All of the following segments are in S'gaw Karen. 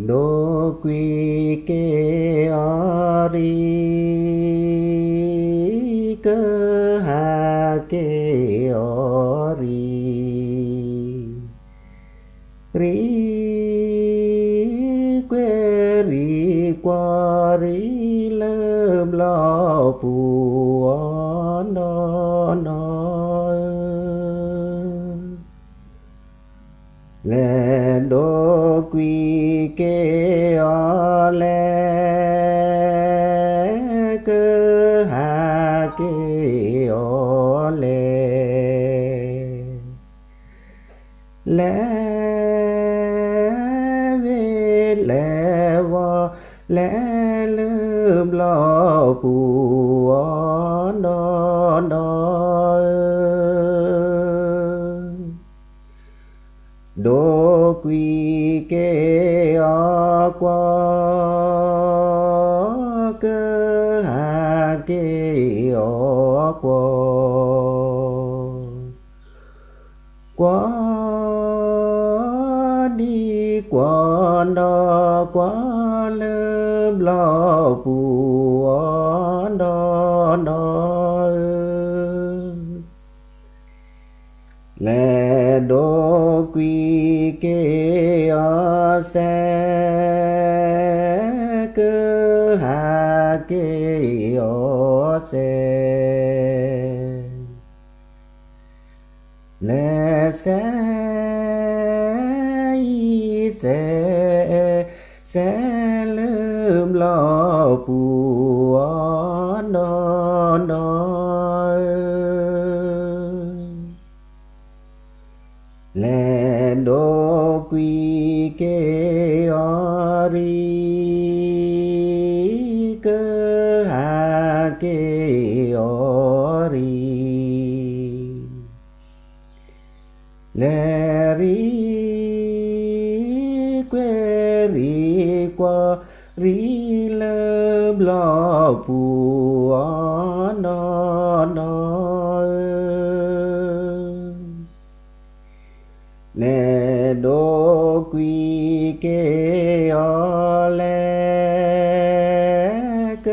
ဒိကွံာ်က့ၤအီၤရံ, ကဟးက့ၤအီၤရံ, ရံကွဲၤရံၤကွီၤရံၤလၢဘျီပူၤအီၤနီၢ်နီၢ်ဧၢ လဲၤဒိကွံာ်က့ၤအီၤလဲၣ်, ကဟးက့ၤအီၤလဲၣ်, လဲၤဝ့ၤလဲၤဝီၤ လဲၤလၢဘျီပူၤအီၤနီၢ်နီၢ်ဧၢ ဒိကွံာ်က့ၤအီၤကွီၤ, ကဟးက့ၤအီၤကွီၤ, ကွီၤဒံကွီၤဒီး ကွီၤလၢဘျီပူၤအီၤနီၢ်နီၢ်ဧၢ လဲၤဒိကွံာ်က့ၤအီၤစဲး, ကဟးက့ၤအီၤစဲး, လဲၤစဲးအံၤစဲး, စဲးလၢဘျီပူၤအီၤနီၢ်နီၢ်ဧၢ လဲၤဒိကွံာ်က့ၤအီၤရံ, ကဟးက့ၤအီၤရံ, လဲၤရံကွဲၤရံၤကွီၤရံၤ လၢဘျီပူၤအီၤနီၢ်နီၢ်ဧၢ လဲၤဒိကွံာ်က့ၤအီၤလဲၣ်, က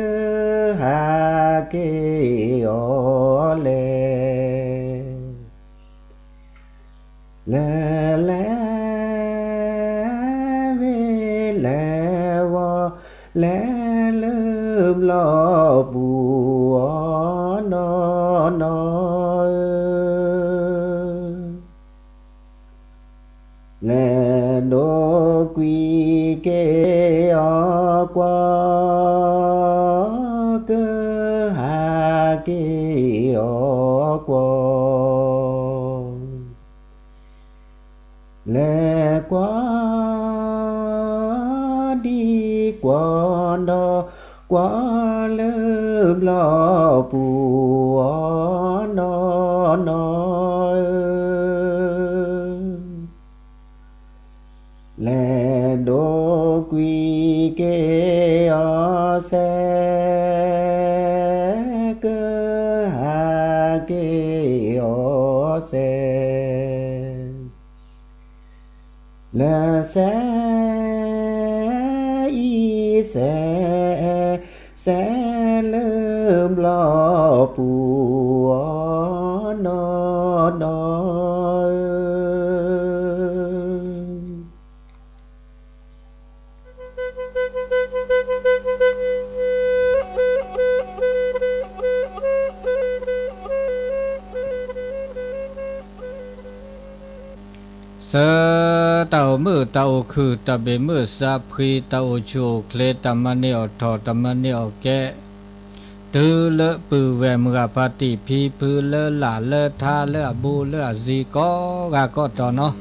ဟးက့ၤအီၤလဲၣ်, လဲၤလဲၤဝ့ၤလဲၤဝီၤ လဲၤလၢဘျီပူၤအီၤနီၢ်နီၢ်ဧၢ လဲၤဒိကွံာ်က့ၤအီၤကွီၤ, ကဟးက့ၤအီၤကွီၤ, လဲၤကွီၤဒံကွီၤဒီး ကွီၤလၢဘျီပူၤအီၤနီၢ်နီၢ်ဧၢ လဲၤဒိကွံာ်က့ၤအီၤစဲး, ကဟးက့ၤအီၤစဲး, လဲၤစဲးအံၤစဲး, စဲးလၢဘျီပူၤအီၤနီၢ်နီၢ်ဧၢ ဆၢ တၢ်အိၣ်မုာ်တၢ်အိၣ်ခုၣ် တၢ်ဘၣ်မုာ်စၢ်ဖှံ တၢ်အိၣ်ဆူၣ်အိၣ်ချ့ တၢ်မၤန့ၢ်အီၣ်ထီၣ် တၢ်မၤန့ၢ်အီၣ်ကဲး တုၤလၢပုၢ်ဝဲၢ်မုၢ်ဂၤဖါတံၢ်ဖံဖု လၢလာ်လၢထါ လၢအဘူးလၢအစံၤ ကိးဂၤကိးတီၤနီၤ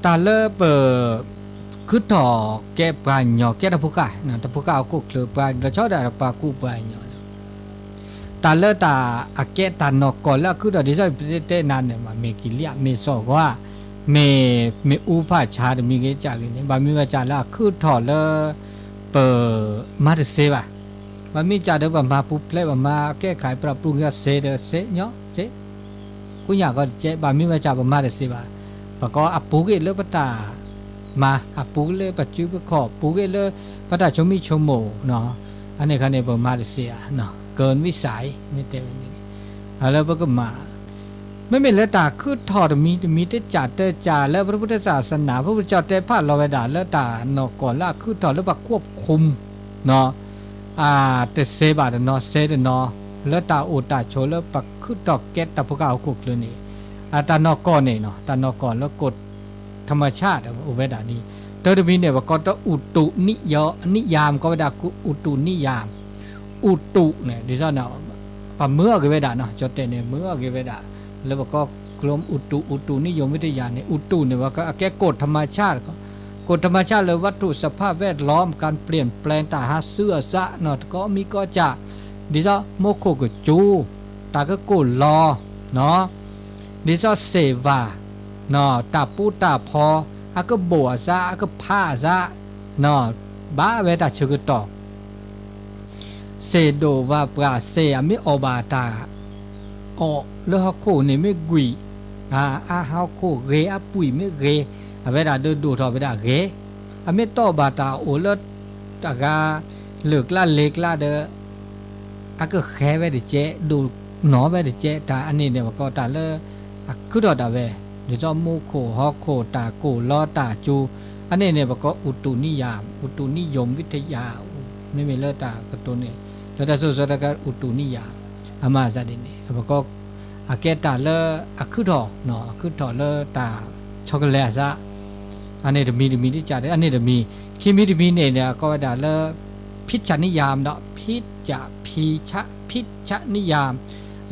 တၢ်လၢပ ခုထီၣ်ကဲပှၤကညီ ကဲတၢ်ဖိဃၢ် တၢ်ဖိဃၢ်ဟီၣ်ခိၣ်ချၢ ပှၤလီၤဆီဒၣ်တၢ်ပှၤကူပှၤကညီ တၢ်လၢတၢ်အကဲတၢ်နီၢ်ကီၢ်လၢအခုထီၣ် ဒ်သိးပတဲနၤန့ၣ် မ့ၢ်ကလံၤ မ့ၢ်စီၤဂီၤ မ့ၢ် မ့ၢ်အူဖၣ်ဆါတမံၤဂ့ၤကၢ်ဂ့ၤန့ၣ် ဘၣ်မနုၤဝဲကၢ်လၢအခုထီၣ်လၢ ပမၤတသ့ဘၣ်. ဘၣ်မနုၤကၢ်ဒီးပမၤပူၤဖျဲး ပမၤကဲခါ ပတၢ်ပူၤကစ့ဒီးစ့ညီစ့ ကူညၣ်ကီတကဲ ဘၣ်မနုၤဝဲကၢ်ပမၤတသ့ဘၣ်. ပကအပူၤကွံာ်လၢပတၢ် မၤအပူၤလၢပစုပခီၣ် ပူၤဂ့ၤလၢ ပတၢ်ဆိမိၣ်ဆိကမိၣ်နီၤ, အန့ၣ်ခါန့ၣ် ပမၤတစ့ၢ်ဧါ, ကၢၢ်ဝံစၢ်အံၤ မ့ၢ်တဲဝဲန့ၣ်န့ၣ်, အလၢပကမၤ မ့မ့ၢ်လၢတၢ်ခုၣ်ထီၣ်တမံၤတမံၤ တကးတကးလၢပရပုတ္တဆၣ်စနၤ ပရပုတ္တကၠီတဲဖးလီၤဝဲဒၣ်လၢတၢ်နီၢ်ကီၢ်လၢအခုၣ်ထီၣ်လၢပကွီၢ်ခူမ် တစဲးဘၣ်တနီၤ စဲးတနီၤ လၢတၢ်အိၣ်တၢ်ဆိးလၢပခုၣ်ထီၣ်ကဲတၢ်ဖိဃၢ်ဟီၣ်ခိၣ်ချၢန့ၣ်, တၢ်နီၢ်ကီၢ်န့ၣ်နီၤ တၢ်နီၢ်ကီၢ်လၢကိၣ် ထမဆၣ်အိၣ်ဝဲဒၣ်ဒ် တၢ်တမံၤန့ၣ် ပကိးတၢ် အူတူးနံၣ်ယၢမ် ကိးဝဲဒၣ် အူတူးနံၣ်ယၢမ်, အူတူးန့ၣ် ဒ်သိးန့ၣ် ပမၢအီၤက့ၤဝဲဒၣ်နီၤ ကၠီတဲန့ၣ် မၢအီၤက့ၤဝဲဒၣ် လၢပကိးကျိ အူတူး အူတူးနံၣ်ယၢမ် ဝံတယၢမ်န့ၣ် အူတူးန့ၣ် အကဲကိၣ်ထမဆၣ် ကိၣ်ထမဆၣ်လၢ วัตถุสภาพแวดล้อม การเปลี่ยนแปลงတၢ်ဟးဆူအစးနီၤ တကိးမံၤကိးကး ဒ်သိးမူခိၣ်ကစူၤ တၢ်ကကိၢ်လီၤ ဒ်သိးစ့ၢ်ဝၤ တၢ်ပူတၢ်ဖီ အကဘိၣ်အစး အကဖးအစး ဘၣ်ဝဲတၢ်ဆၢကတီၢ် စ့ၢ်ဒိၣ်ဝၤပှၢ်စ့ၢ် အမ့ၢ်အီၣ်ဘၣ်တၢ် အီၣ်လၢဟီၣ်ခိၣ်န့ၣ်မ့ၢ်ကွံာ် အဟီၣ်ခိၣ်ဂ့ၤ အပှံာ်မ့ၢ်ဂ့ၤ အဝဲဒၣ်ဒုးဒိၣ်ထီၣ်ဝဲဒၣ်ဂ့ၤ, အမ့ၢ်တီၢ်ဘၣ်တၢ်အိၣ်လၢ တဂၤ လၢာ်ကျါလဲၤကျါဒီး အကဃဲဝဲတကဲ ဒိၣ်နီၢ်ဝဲတကဲ တၢ်အန့ၣ်န့ၣ် ပကိးတၢ်လၢ အခုၣ်ထီၣ်ဒၣ်ဝဲ ဒ်သိးမူခိၣ်ဟီၣ်ခိၣ် တၢ်ကိၢ်လီတၢ်ကစူၤ အန့ၣ်န့ၣ် ပကိး အူတူးနံၣ်ယၢမ် အူတူးနံၣ်ယၢမ် ဝံတယၢမ် မ့မ့ၢ်လၢတၢ်ကတိၤန့ၣ် လၢတၢ်စိၤစိၤတၢ်က အူတူးနံၣ်ယၢမ် အမၤစၢ်ဒ်န့ၣ် ပကိး အကဲတၢ်လၢအခုၣ်ထီၣ် အခုၣ်ထီၣ်လၢတၢ်ဆီကလဲၤအစး အန့ၣ်တမံၤတမံၤ တကးဒီး အန့ၣ်တမံၤ ခံမံၤတမံၤန့ၣ် ကိးဝဲဒၣ်လၢ ဖံဆၣ်နံၣ်ယၢမ်ဒီး ဖံဆၣ် ဖံဆၣ် ဖံဆၣ်နံၣ်ယၢမ်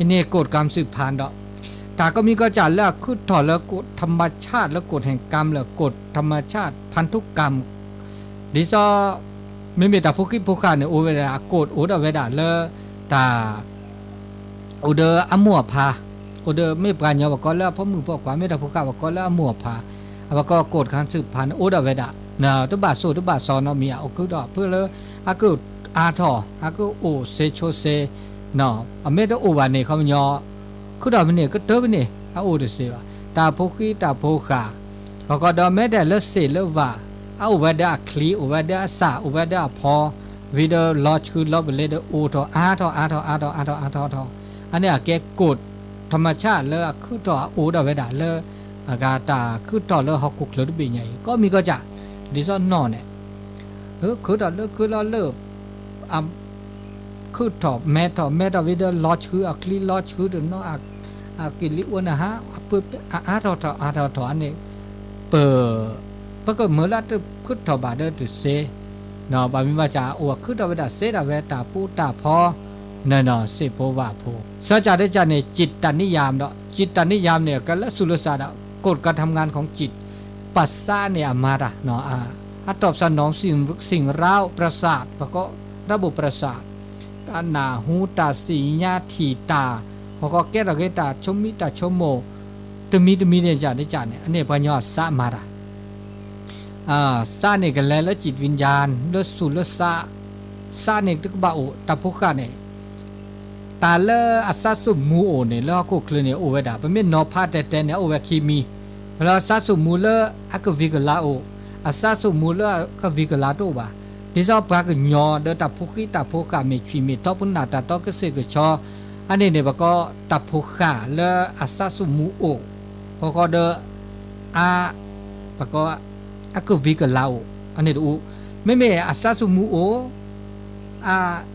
အန့ၣ်ကိၣ်တကၢမ်စုၣ်ဖးဒီး တၢ်ကိးမံၤကိးကးလၢအခုၣ်ထီၣ်လၢကိၣ်ထမဆၣ် လၢကိၣ်ထမဆၣ် လၢကိၣ်ထမဆၣ် พันธุกรรม ဒ်သိး မ့မ့ၢ်တၢ်ဖိဃံဖိဃာ်န့ၣ် အိၣ်ဝဲဒၣ် အကိၣ်အိၣ်ဒၣ်ဝဲဒၣ်လၢ တၢ် အိၣ်ဒီးအမိၢ်အဖါ အိၣ်ဒီးမ့ၢ်ပှၤကညီပကိးလၢအဖိမုၣ်ဖိခွါ မ့ၢ်တၢ်ဖိဃာ်ပကိးလၢအမိၢ်အဖါ အပကိးကိၣ်တကၢမ်စုၣ်ဖးန့ၣ် အိၣ်ဒၣ်ဝဲဒၣ် တဘၣ်စိၣ်တဘၣ်စီနီတမံၤ အအိၣ်ခုၣ်ဒီးဖုလၢ အကအါထီၣ် အကအိၣ်စ့ဆိစ့ အမ့ၢ်တအိၣ်ဘၣ်န့ၣ် ခီပညီ ခုၣ်ထီၣ်ဖဲန့ၣ် ကတၢၢ်ဖဲန့ၣ် အအိၣ်တစ့ဘၣ် တၢ်ဖိဃံတၢ်ဖိဃာ် ပကိးဒီးမ့ၢ်တဲလၢစ့ၢ်လၢဝၤ အအိၣ်ဝဲဒၣ်အချံ အိၣ်ဝဲဒၣ်အစၢ် အိၣ်ဝဲဒၣ်အဖီ ဝံၤဒီးလီၤဆှုလီၤပလ့ၤဒီးအိၣ်ထီၣ်အါထီၣ်အါထီၣ်အါထီၣ်အါထီၣ်အါထီၣ်အါထီၣ် အန့ၣ်အကဲကိၣ် ထမဆၣ် လၢအခုၣ်ထီၣ်အအိၣ်ဒၣ်ဝဲဒၣ်လၢ အဂၤတၢ်ခုၣ်ထီၣ်လၢဟီၣ်ခိၣ်ချၢတဘ့ၣ်ညါအံၤ ကိးမံၤကိးကး ဒ်သိးနီၢ်န့ၣ် ခုၣ်ထီၣ်လၢခုၣ်လီၤလၢ ခုၣ်ထီၣ်မဲထီၣ် မဲထီၣ်ဝံၤဒီးလီၤဆှု အချံလီၤဆှုတနီၤ အကလံၤအိၣ်န့ၣ်ဟး အါထီၣ်ထီၣ်အါထီၣ်ထီၣ်အန့ၣ် ပ ပကမၢလၢတခုၣ်ထီၣ်ဘၣ်ဒီးတစ့ ဘၣ်မံၤဘၣ်စးအိၣ်အခုၣ်ထီၣ်ဝဲဒၣ်စ့ဒၣ်ဝဲတၢ်ပူတၢ်ဖီ နီၢ်နီၢ်စ့ၢ်ဖိဝၤဖိ စၢကၢ်တကၢ်န့ၣ် จิตตานิยามဒီး จิตตานิยามန့ၣ် ကလၢဆူၣ်လၢစးဒီး กฎการทำงานของจิต ပစးန့ၣ်အမၤတၢ် အတၢ်ပစးနီၣ် สิ่งเร้าประสาท ပကိး ระบบประสาท တၢ်နၢ်ဟူ တၢ်သ့ၣ်ညါထံၣ်တၢ် ဟီၣ်ခိၣ်ကဲထီၣ်က့ၤတၢ်ဆိမိၣ်တၢ်ဆိကမိၣ် တမံၤတမံၤန့ၣ် ကၢ်တကၢ်န့ၣ် အန့ၣ်ပှၤကညီအစးမၤတၢ် စးန့ၣ်ကလဲၤလၢ จิตวิญญาณ လၢဆူၣ်လၢစး စးန့ၣ်တကဘၣ်အိၣ် တၢ်ဖိဃာ်န့ၣ် တၢ်လၢအစးစူၣ်မူအိၣ်န့ၣ် လၢဟီၣ်ခိၣ်ချၢန့ၣ်အိၣ်ဝဲဒၣ် ပမ့ၢ်နီၤဖးတဲတဲန့ၣ် အိၣ်ဝဲခံမံၤ လၢအစးစူၣ်မူလၢအကဝံၤကလၤအိၣ် အစးစူၣ်မူလၢအကဝံၤကလၤတအိၣ်ဘၣ် ဒ်သိးပှၤကညီဒီးတၢ်ဖိဃံတၢ်ဖိဃာ်မ့ၢ်ဆံးမ့ၢ်ထီ ပူၤနၢ်တၢ်တီကစ့ၢ်ကဆီ အန့ၣ်န့ၣ် ပကိးတၢ်ဖိဃာ်လၢအစးစူၣ်မူအိၣ် ဃီဃီဒီး အ ပကိး အကဝံၤကလၤအိၣ် အန့ၣ်တအိၣ် မ့မ့ၢ်အစးစူၣ်မူအိၣ် အ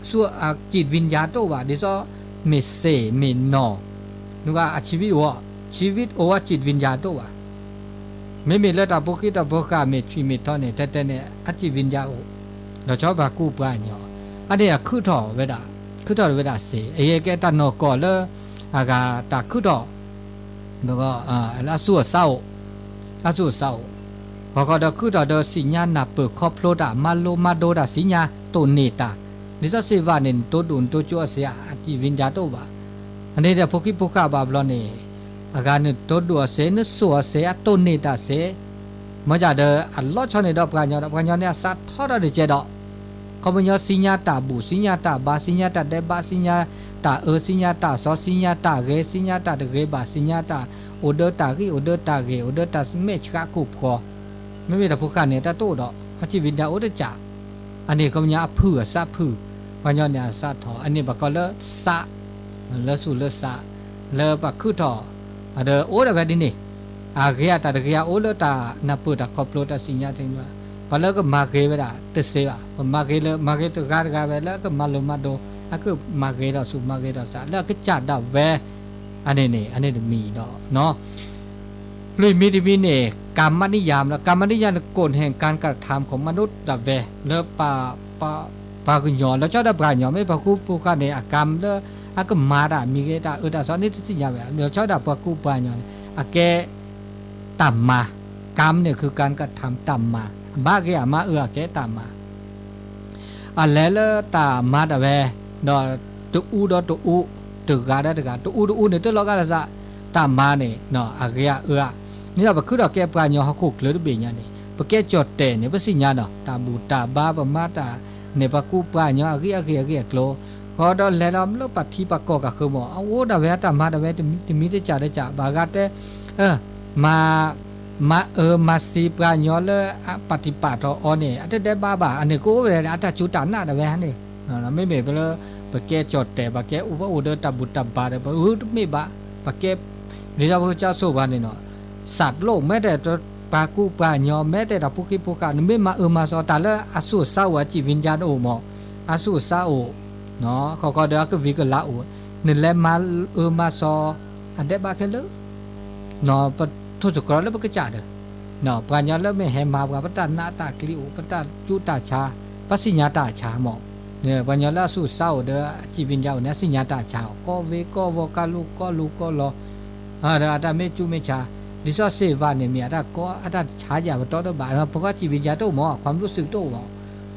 စူၣ် จิตวิญญาณ တအိၣ်ဘၣ် ဒ်သိး မ့ၢ်စ့ၢ်မ့ၢ်နီၢ် နက အ ชีวิตအိၣ် ชีวิตအိၣ် จิตวิญญาณ တအိၣ်ဘၣ် မ့မ့ၢ်လၢတၢ်ဖိဃံတၢ်ဖိဃာ်မ့ၢ်ဆံးမ့ၢ်ထီန့ၣ် တဲတဲန့ၣ် အ จิตวิญญาณအိၣ် ဒီးဆီဖါကူပှၤကညီ အန့ၣ်အခုၣ်ထီၣ်ဝဲဒၣ် ခုၣ်ထီၣ်ဝဲဒၣ်စ့ၢ် အယဲကဲတၢ်နီၢ်ကီၢ်လၢ အဂၤတၢ်ခုၣ်ထီၣ် ဒီး အစူၣ်အစးအိၣ် အစူၣ်အစးအိၣ် ဂီၤခီဒီးခုၣ်ထီၣ်ဒီးသ့ၣ်ညါနၢ်ပၢၢ်ခီဖျိတၢ် မၤလိမၤဒိတၢ်သ့ၣ်ညါတိၢ်န့ၢ်တၢ် ဒ်သိးစ့ၢ်ဝဲန့ၣ် နတိဒိၣ်နတိကၠိအစ့ၢ် အ จิตวิญญาณ တအိၣ်ဘၣ် အန့ၣ်ဒီးဖိဃံဖိဃာ်ဘၣ်ဘျီန့ၣ် အဂၤနတိဒိၣ်အစ့ၢ် နစိၢ်အစ့ၢ် အတိၢ်န့ၢ်တၢ်စ့ၢ် မ့ၢ်ဒၣ်ဒီးအလီၤဆီန့ၣ်ဒီးပှၤကညီဒီး ပှၤကညီန့ၣ်အစးထီထီၣ်တကဲဒီး ခီပညီသ့ၣ်ညါတၢ်ဘူၣ် သ့ၣ်ညါတၢ်ဘါ သ့ၣ်ညါတၢ်ဒဲးဘး သ့ၣ်ညါတၢ်အၢ သ့ၣ်ညါတၢ်စီ သ့ၣ်ညါတၢ်ဂဲၤ သ့ၣ်ညါတၢ်တဂ့ၤဘၣ် သ့ၣ်ညါတၢ်အိၣ်ဒီးတၢ်ဂံၢ် အိၣ်ဒီးတၢ်ဂဲၤ အိၣ်ဒီးတၢ်မဲာ်ဆှးခိၣ်ဖှီၣ် မ့မ့ၢ်တၢ်ဖိဃာ်န့ၣ် တၢ်တအိၣ်ဒီး အစံၣ်ဝံၤဒၣ်အိၣ်တကး, အန့ၣ်ခီပညီအဖုၣ်အစးဖုၣ်, ပှၤကညီန့ၣ်အစးထီၣ်, အန့ၣ်ပှၤကိးလၢစး, လၢဆူၣ်လၢစး, လၢပှၤခုၣ်ထီၣ်, အဒီးအိၣ်ဒၣ်ဝဲဒ်န့ၣ်, အဂ့ၤအတၢ်တဂ့ၤအအိၣ်လၢတၢ်နၢ်ပၢၢ်တၢ်ခီဖျိတၢ်စံၣ်ညီၣ်တမံၤ, ပှၤလၢကမၤဂ့ၤဝဲဒၣ်တစ့ဘၣ်, ပမၤဂ့ၤလၢ မၤဂ့ၤတဂၤတဂၤဝဲလၢအကမၤလိၤမၤဒိး, အကမၤဂ့ၤဒီးဆူၣ်မၤဂ့ၤဒီးစး လၢအကစၢ်ဒၣ်ဝဲ, အန့ၣ်န့ၣ် အန့ၣ်တမံၤဒီး လွံၢ်မံၤတမံၤန့ၣ် ကမ္မနိယမ် လီၤ. ကမ္မနိယမ်န့ၣ် กฎแห่งการกระทำของมนุษย์ ဒၣ်ဝဲ လၢ ပှၤကညီ လီၤဆီဒၣ်ပှၤကညီ မ့ၢ်ပှၤကူပှၤကၤန့ၣ် အကမၣ်လၢ အကမၤတၢ်မံၤဂ့ၤ တၢ်အၢတၢ်သီန့ၣ် တသ့ၣ်ညါဝဲ လီၤဆီဒၣ်ပှၤကူပှၤကညီန့ၣ် အကဲ တၢ်မၤ, ကမ္မန့ၣ် คือการกระทำ တၢ်မၤ, အမၤဂ့ၤအမၤအၢအကဲတၢ်မၤ အလဲၤလၢတၢ်မၤဒၣ်ဝဲ, ဒီးတအူဒီးတအူ, တဂၤဒီးတဂၤ, တအူတအူန့ၣ် တလီၤဂာ်လၢသး, တၢ်မၤန့ၣ် အဂ့ၤအအၢဧါ, မ့ၢ်ဒီးပခုၣ်ဒီးကဲပှၤကညီဟီၣ်ခိၣ်ချၢတဘ့ၣ်ညါန့ၣ် ပကဲကၠီၣ်တဲၣ်န့ၣ် ပသ့ၣ်ညါဒီး တၢ်ဘူၣ်တၢ်ဘါပမၤတၢ်န့ၣ် ပှၤကူပှၤကညီအဂ့ၢ်အဂ့ၢ်အကျိၤ, ဃီဒီးလဲၤဒီးလၢပှၤထံပှၤကီၢ်ကဃၢမး အအိၣ်ဒၣ်ဝဲအတၢ်မၤဒၣ်ဝဲတမံၤတမံၤတကးတကး ဘၣ်ဂၤတဲ မၤ မၤအၢမၤစံပှၤကညီလၢအပာ်တံာ်ပာ်တီၤအီၤန့ၣ် အတဒဲးဘးဘၣ်, အန့ၣ်ကအိၣ်ဝဲဒၣ် အတၢ်စူၢ်တၢ်နာ်ဒၣ်ဝဲန့ၣ်, မ့မ့ၢ်ပလၢ ပကဲကၠီၣ်တဲၣ် ပကဲအိၣ်ဘၣ်အိၣ်ဒီးတၢ်ဘူၣ်တၢ်ဘါဒီး ပတမ့ၢ်ဘၣ်, ပကဲ ဒ်သိးပကစၢ်ဆိၣ်ပှၤန့ၣ်နီၤ, စးလိၣ် မ့ၢ်တဲပှၤကူပှၤကညီ မ့ၢ်တဲတၢ်ဖိဃံဖိဃာ် နမ့ၢ်မၤအၢမၤစီၤ တၢ်လၢအဆူၣ်အစါအိၣ် အစံၣ်ဝံၤဒၣ်တအိၣ်မး, အဆူၣ်အစါအိၣ် ဃီဃီဒီးအကဝံၤကလၤအိၣ်, နလဲၤမၤအၢမၤစီၤ အဒဲးဘးခဲလၢာ်, ပထိၣ်သတြီၤလၢပကစၢ်ဒီး ပှၤကညီလၢမ့ၢ်ဟဲမၤပှၤ ပတၢ်နးတၢ်ကျံအိၣ် ပတၢ်ကူတၢ်ဆါ ပသ့ၣ်ညါတၢ်ဆါမး, ပှၤကညီလၢအဆူၣ်အစါအိၣ်ဒီး အစံၣ်ဝံၤဒၣ်အိၣ်န့ၣ် အသ့ၣ်ညါတၢ်ဆါအီၤ ကီၢ်ဝ့ကီၢ်ဝီ ကီၢ်လူၤကီၢ်လီၤ ဒီးအတၢ်မ့ၢ်ကူမ့ၢ်ဆါ, ဒ်သိးစ့ၢ်ဝါန့ၣ်မ့ၢ် အတၢ်ဆါယၤပတီၢ်တဘၣ် ပှၤကီၢ်စံၣ်ဝံၤယၤတအိၣ်မး ความรู้สึก တအိၣ်မး,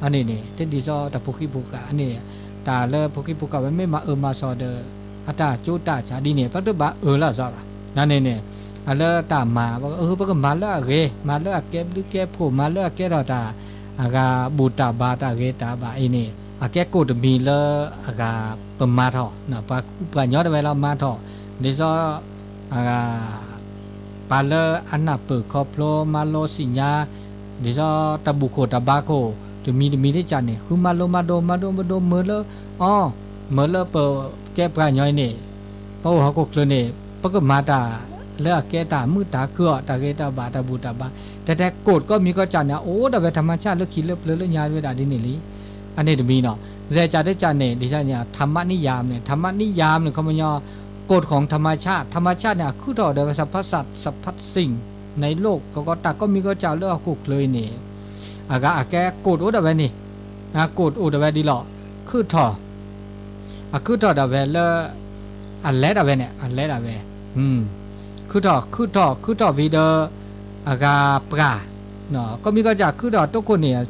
အန့ၣ်န့ၣ် တဒ်သိးတၢ်ဖိဃံဖိဃာ် အန့ၣ် တၢ်လၢဖိဃံဖိဃာ်ဝဲမ့ၢ်မၤအၢမၤစီၤဒီး အတၢ်ကူတၢ်ဆါဒ်န့ၣ် ပတဘၣ်အၢလီၤစီၤဘၣ်, အန့ၣ်န့ၣ် အလၢတၢ်မၤ ပကမၤလၢအဂ့ၤ မၤလၢအကဲဘျုးကဲဖှိၣ် မၤလၢအကဲထီၣ်တၢ် အဂၤဘူၣ်တၢ်ဘါတၢ်ဂ့ၤတၢ်ဘၣ်အံၤန့ၣ် အကဲကိၣ်တမံၤလၢအဂၤပမၤထီၣ် ပှၤကူပှၤကညီတဝဲလီၤမၤထီၣ်, ဒ်သိး ပှၤလၢအနၢ်ပၢၢ်ခီဖျိမၤလိစံၣ်ညါ, ဒ်သိးတၢ်ဘူၣ်ခိၣ်တၢ်ဘါခိၣ် တမံၤတမံၤတကးန့ၣ် ဃုမၤလိမၤဒိး မၤဒိးမၤဒိးမၢလၢ အီၤ မၢလၢပကဲပှၤကညီအံၤန့ၣ်, ပအိၣ်ဟီၣ်ခိၣ်ချၢန့ၣ် ပကမၤတၢ်လၢအကဲတၢ်မုာ်တၢ်ခုၣ်အီၤ တၢ်ဂ့ၤတၢ်ဘၣ်တၢ်ဘူၣ်တၢ်ဘါ, တဲတဲကိၣ်ကိးမံၤကိးကးန့ၣ် အအိၣ်ဒၣ်ဝဲ ธรรมชาติ လၢခံလၢပျၢၤလၢညါဝဲဒၣ်ဒ်န့ၣ်လံ, အန့ၣ်တမံၤနီၤ, စဲးကးတကးန့ၣ် ဒ်န့ၣ် ธรรมนิยาม န့ၣ် ธรรมนิยาม န့ၣ် ခီပညီ กฎของธรรมชาติ ธรรมชาติ န့ၣ် အခုၣ်ထီၣ်ဒီးဝဲ สรรพสัตว์ สรรพสิ่งในโลก ကီကီတၢ်ကိးမံၤကိးကးလၢဟီၣ်ခိၣ်ချၢအံၤန့ၣ်, အဂၤအကဲကိၣ်အိၣ်ဒၣ်ဝဲန့ၣ်, ကိၣ်အိၣ်ဒၣ်ဝဲဒ်လီၤ, ခုၣ်ထီၣ် အခုၣ်ထီၣ်ဒၣ်ဝဲလၢ အလဲၤဒၣ်ဝဲန့ၣ် အလဲၤဒၣ်ဝဲ, ခုၣ်ထီၣ် ခုၣ်ထီၣ် ခုၣ်ထီၣ်ဝံၤဒီး အဂၤပှၤ, ကိးမံၤကိးကးခုၣ်ထီၣ်တိခိၣ်န့ၣ်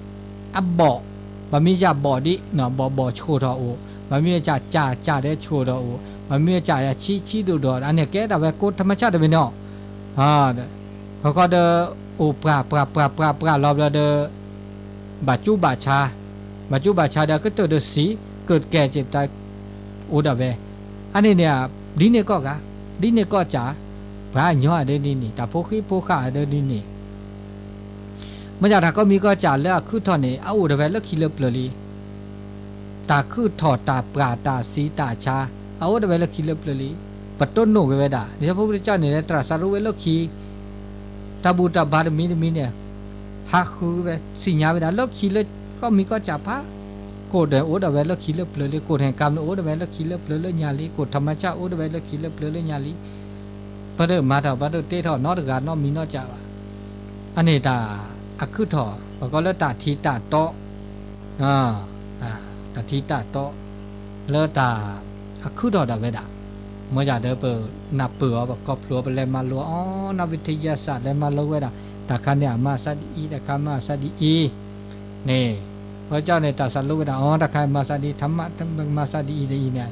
အဘီၣ်, ဘၣ်မ့ၢ်ယၤဘီၣ်ဒ်, ဘီၣ်ဘီၣ်ဆှိၣ်ထီၣ်အိၣ်, ဘၣ်မ့ၢ်ကးကးကးဒီးဆှိၣ်ထီၣ်အိၣ်, ဘၣ်မ့ၢ်ကးယၤဆံးဆံးဒိၣ်ဒိၣ် အန့ၣ်ကဲဒၣ်ဝဲကိး ธรรมชาติ တဝဲန့ၣ်, ဃီဃီဒီး အိၣ်ပှၤပှၤပှၤပှၤပှၤလီၤဘျီဒီး ဘၣ်ကၠူဘၣ်ဆါ, ဘၣ်ကၠူဘၣ်ဆါဒီးကတၢၢ်ဒီးစံး ကၢၣ်ကဲၣ်စ့ၢ်တၢ် အိၣ်ဒၣ်ဝဲ, အန့ၣ်န့ၣ် ဒ်န့ၣ်ကီၢ်ဂၤ, ဒ်န့ၣ်ကီၢ်ကး, ပှၤကညီအဒၢဒ်န့ၣ် တၢ်ဖိဃံဖိဃာ်အဒၢဒ်န့ၣ် မ့ၢ်ဒၣ်တၢ်ကိးမံၤကိးကးလၢအခုၣ်ထီၣ်န့ၣ် အအိၣ်ဒၣ်ဝဲလၢခံလၢပျၢၤလံ, တၢ်ခုၣ်ထီၣ်တၢ်ပှၤတၢ်စံးတၢ်ဆါ အအိၣ်ဒၣ်ဝဲလၢခံလၢပျၢၤလံ, ပတိၢ်နီၣ်က့ၤဝဲဒၣ် ဒ်သိးဖိကစၢ်န့ၣ် တြၢ်စးရူဝဲလၢခံ တၢ်ဘူၣ်တၢ်ဘါတမံၤတမံၤန့ၣ် ဟးဃုဝဲ သ့ၣ်ညါဝဲဒၣ်လၢခံလၢကိးမံၤကိးကးဖး, ကိၣ်ဒီးအိၣ်ဒၣ်ဝဲလၢခံလၢပျၢၤလံ, ကိၣ်ထံကၢန့ၣ်အိၣ်ဒၣ်ဝဲလၢခံလၢပျၢၤလၢညါလံ, ကိၣ် ธรรมชาติ အိၣ်ဒၣ်ဝဲလၢခံလၢပျၢၤလၢညါလံ, ပတမၤထီၣ် ပတတ့ထီၣ်နီတဂၤနီတမံၤနီတကးဘၣ်, အန့ၣ်တၢ်အခုၣ်ထီၣ် ပကိးလၢတၢ်ထံၣ်တၢ်တီ တၢ်ထံၣ်တၢ်တီ လၢတၢ်အခုၣ်ထီၣ်ဒၣ်ဝဲဒၣ်, မ့ၢ်ဒၣ်ဒီးပနၢ်ပၢၢ်အီၤ ပခီဖျိအီၤ ပလဲၤမၤလိအီၤ နီၢ်ဝံထံယၢ်စး လဲၤမၤလိဝဲဒၣ် တၢ်ခါန့ၣ်အမၤအသးဒ်အံၤ တၢ်ခါမၤအသးဒ်အံၤန့ၣ်, ပကၠီန့ၣ် တၢ်စးလိဝဲဒၣ်အီၤ တၢ်ခါမၤအသးဒ် ထမ မၤအသးဒ်အံၤဒ်အံၤန့ၣ်,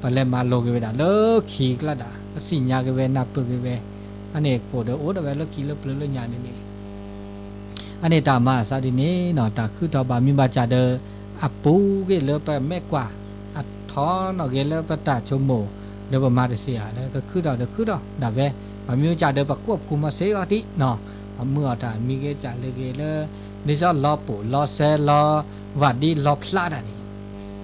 ပလဲၤမၤလိက့ၤဝဲဒၣ်လၢခံကျါဒၣ် ပသ့ၣ်ညါက့ၤဝဲ နၢ်ပၢၢ်က့ၤဝဲ, အန့ၣ်ကိၣ်ဒီးအိၣ်ဒၣ်ဝဲလၢခံလၢပျၢၤလၢညါန့ၣ်န့ၣ် အန့ၣ်တၢ်မၤအသးဒ်န့ၣ်နီၤ တၢ်ခုၣ်ထီၣ်ဘၣ်မံၤဘၣ်ကးဒီး အပူၤက့ၤလၢပမဲာ်ကွၢ် အထီနီၣ်က့ၤလၢပတၢ်ဆိကမိၣ် ဒီးပမၤတသ့ဧါ လၢကခုၣ်ထီၣ်ဒီးခုၣ်ထီၣ်ဒၣ်ဝဲ, ဘၣ်မံၤဘၣ်ကးဒီးပှၤကူၣ်ပူၤမၤစ့ၢ်ကီးဒံးနီၤ, အမုာ်အီၤတၢ်မံၤဂ့ၤစၢ်လၢဂ့ၤလၢ ဒ်သိးလီၤပူၤလီၤစဲလီၤ ဝၤဒ်လီၤဖျးတၢ်န့ၣ်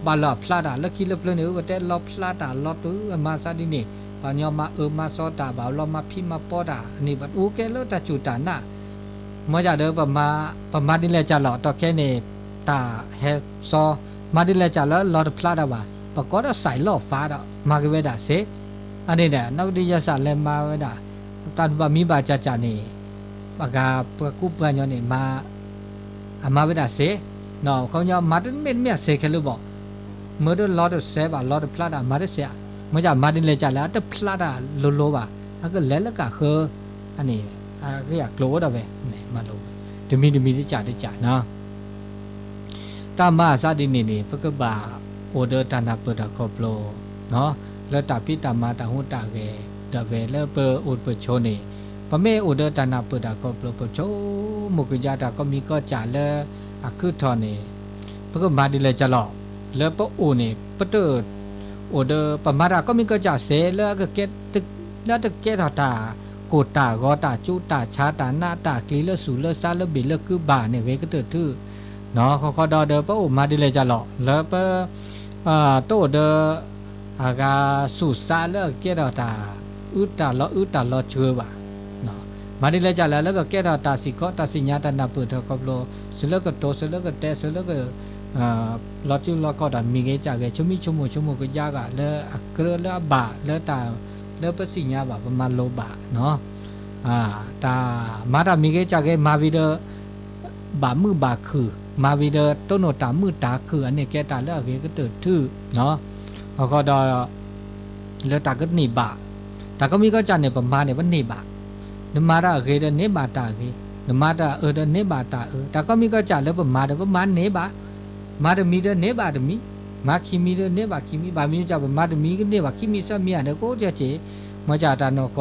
ဘၣ်လီၤဖျးတၢ်လၢခံလၢပျၢၤန့ၣ် အဝဲတဲလီၤဖျးတၢ်လီၤတုၤအမၤသးဒ်န့ၣ် ပှၤကညီမၤအၢမၤသီတၢ် ဘၣ်လီၤမၤဖံးမၤပီတၢ်န့ၣ် ပအိၣ်ကဲလၢတၢ်စူၢ်တၢ်နာ် မ့ၢ်ဒၣ်ဒီး ပမၤဒ်လဲၣ်ကၢ်လီၤ တီခဲန့ၣ် တၢ်ဟဲစီ မၤဒ်လဲၣ်ကၢ်လၢလီၤတဖျးတၢ်ဘၣ် ပကိးဒီးစဲးလီၤဖးဒီး မၤက့ၤဝဲဒၣ်စ့ အန့ၣ်ဒီး နီၢ်ကဒုယဲစးလဲၤမၤဝဲဒၣ် တၢ်ဘၣ်မံဘၣ်စၢ်စၢ်န့ၣ် အဂၤပှၤကူပှၤကညီန့ၣ် မၤ အမၤဝဲဒၣ်စ့ ခီပညီမၤတမ့ၢ်တမ့ၢ်အစ့ခဲလၢာ်ဘၣ် မ့ၢ်တလီၤတစဲးဘၣ် လီၤတဖျးတၢ် မၤတစဲး မ့ၢ်ကမၤဒ်လဲၣ်ကၢ်လၢအတဖျးတၢ်လိၤလိၤဘၣ် အကလဲၤလၢကၢ်ဃၢ အန့ၣ် အဂ့ၢ်အကျိၤအိၣ်ဒီးဝဲ မၤလိ တမံၤတမံၤတစၢ်တစၢ်နီၤ တၢ်မၤအသးဒ်န့ၣ်န့ၣ် ပကဘၣ်အိၣ်ဒီးတၢ်နၢ်ပၢၢ်တၢ်ခီဖျိ လၢတၢ်ဖံးတၢ်မၤတၢ်ဟူးတၢ်ဂဲၤ ဒီးဝဲလၢပအိၣ်ပဆိးန့ၣ် ပမ့ၢ်အိၣ်ဒီးတၢ်နၢ်ပၢၢ်တၢ်ခီဖျိ ပဆိကမိၣ်ကယါတၢ်ကိးမံၤကိးစၢ်လၢ အခုၣ်ထီၣ်န့ၣ် ပကမၤဒ်လဲၣ်ကၢ်လီၤ လၢပအိၣ်န့ၣ် ပတ အိၣ်ဒီး ပမၤတၢ်ကိးမံၤကိးစၢ်စ့ လၢအကဲ လၢတကဲထီၣ်တၢ်ကိၢ်တၢ်ဂီၤတၢ်ကၠူတၢ်ဆါတၢ်နးတၢ်ကျံၤလၢသူၣ်လၢသးလၢဘ့ၣ်လၢကုဘၣ်န့ၣ် ဂ့ၤကတၢၢ်ထူၣ် နီၢ်ခီခီဒီးဒီးပအိၣ်မၤဒ်လဲၣ်ကၢ်လီၤ လၢပ တအိၣ်ဒီး အဂၤသူၣ်သးလၢအကဲထီၣ်တၢ် အုၣ်တၢ်လီၤအုၣ်တၢ်လီၤစှၤဘၣ် မၤဒ်လဲၣ်ကၢ်လၢလၢကကဲထီၣ်တၢ်စံၣ်ခီတၢ်စံၣ်ညါတၢ်နၢ်ပၢၢ်တၢ်ခီဖျိ သုးလၢကတိၤ သုးလၢကတဲ သုးလၢက လီၤစုလီၤခီၣ်တၢ်မံၤဂ့ၤစၢ်ဂ့ၤ ဆိမိၣ်ဆိကမိၣ်ကယါဂၤလၢအကြၢးလၢအဘၣ်လၢတၢ် လၢပသ့ၣ်ညါဘၣ် ပမၤလိဘၣ်နီၤ တၢ်မၤတၢ်မံၤဂ့ၤစၢ်ဂ့ၤ မၤဝံၤဒီး ဘၣ်မုာ်ဘၣ်ခုၣ် မၤဝံၤဒီးတိၢ်နီၣ်တၢ်မုာ်တၢ်ခုၣ် အန့ၣ်ကဲတၢ်လၢအဂ့ၤကတၢၢ်ထူၣ်နီၤ အဃိဒီး လၢတၢ်ကန့ၢ်ဘၣ် တၢ်ကိးမံၤကိးစၢ်န့ၣ် ပမၤန့ၣ် ပန့ၢ်ဘၣ် နမၤတၢ်အဂ့ၤဒီးန့ၢ်ဘၣ်တၢ်ဂ့ၤ နမၤတၢ်အၢဒီးန့ၢ်ဘၣ်တၢ်အၢ တၢ်ကိးမံၤကိးစၢ်လၢပမၤဒီး ပမၤန့ၢ်ဘၣ် မၤတမံၤဒီးန့ၢ်ဘၣ်တမံၤ မၤခံမံၤဒီးန့ၢ်ဘၣ်ခံမံၤ ဘၣ်မနုၤကၢ် ပမၤတမံၤကန့ၢ်ဘၣ်ခံမံၤ သၢမံၤဧါဒီး ကိးကဲက့ၤ မ့ၢ်ကၢ်တၢ်နီၢ်ကီၢ်တဘၣ်ဒီး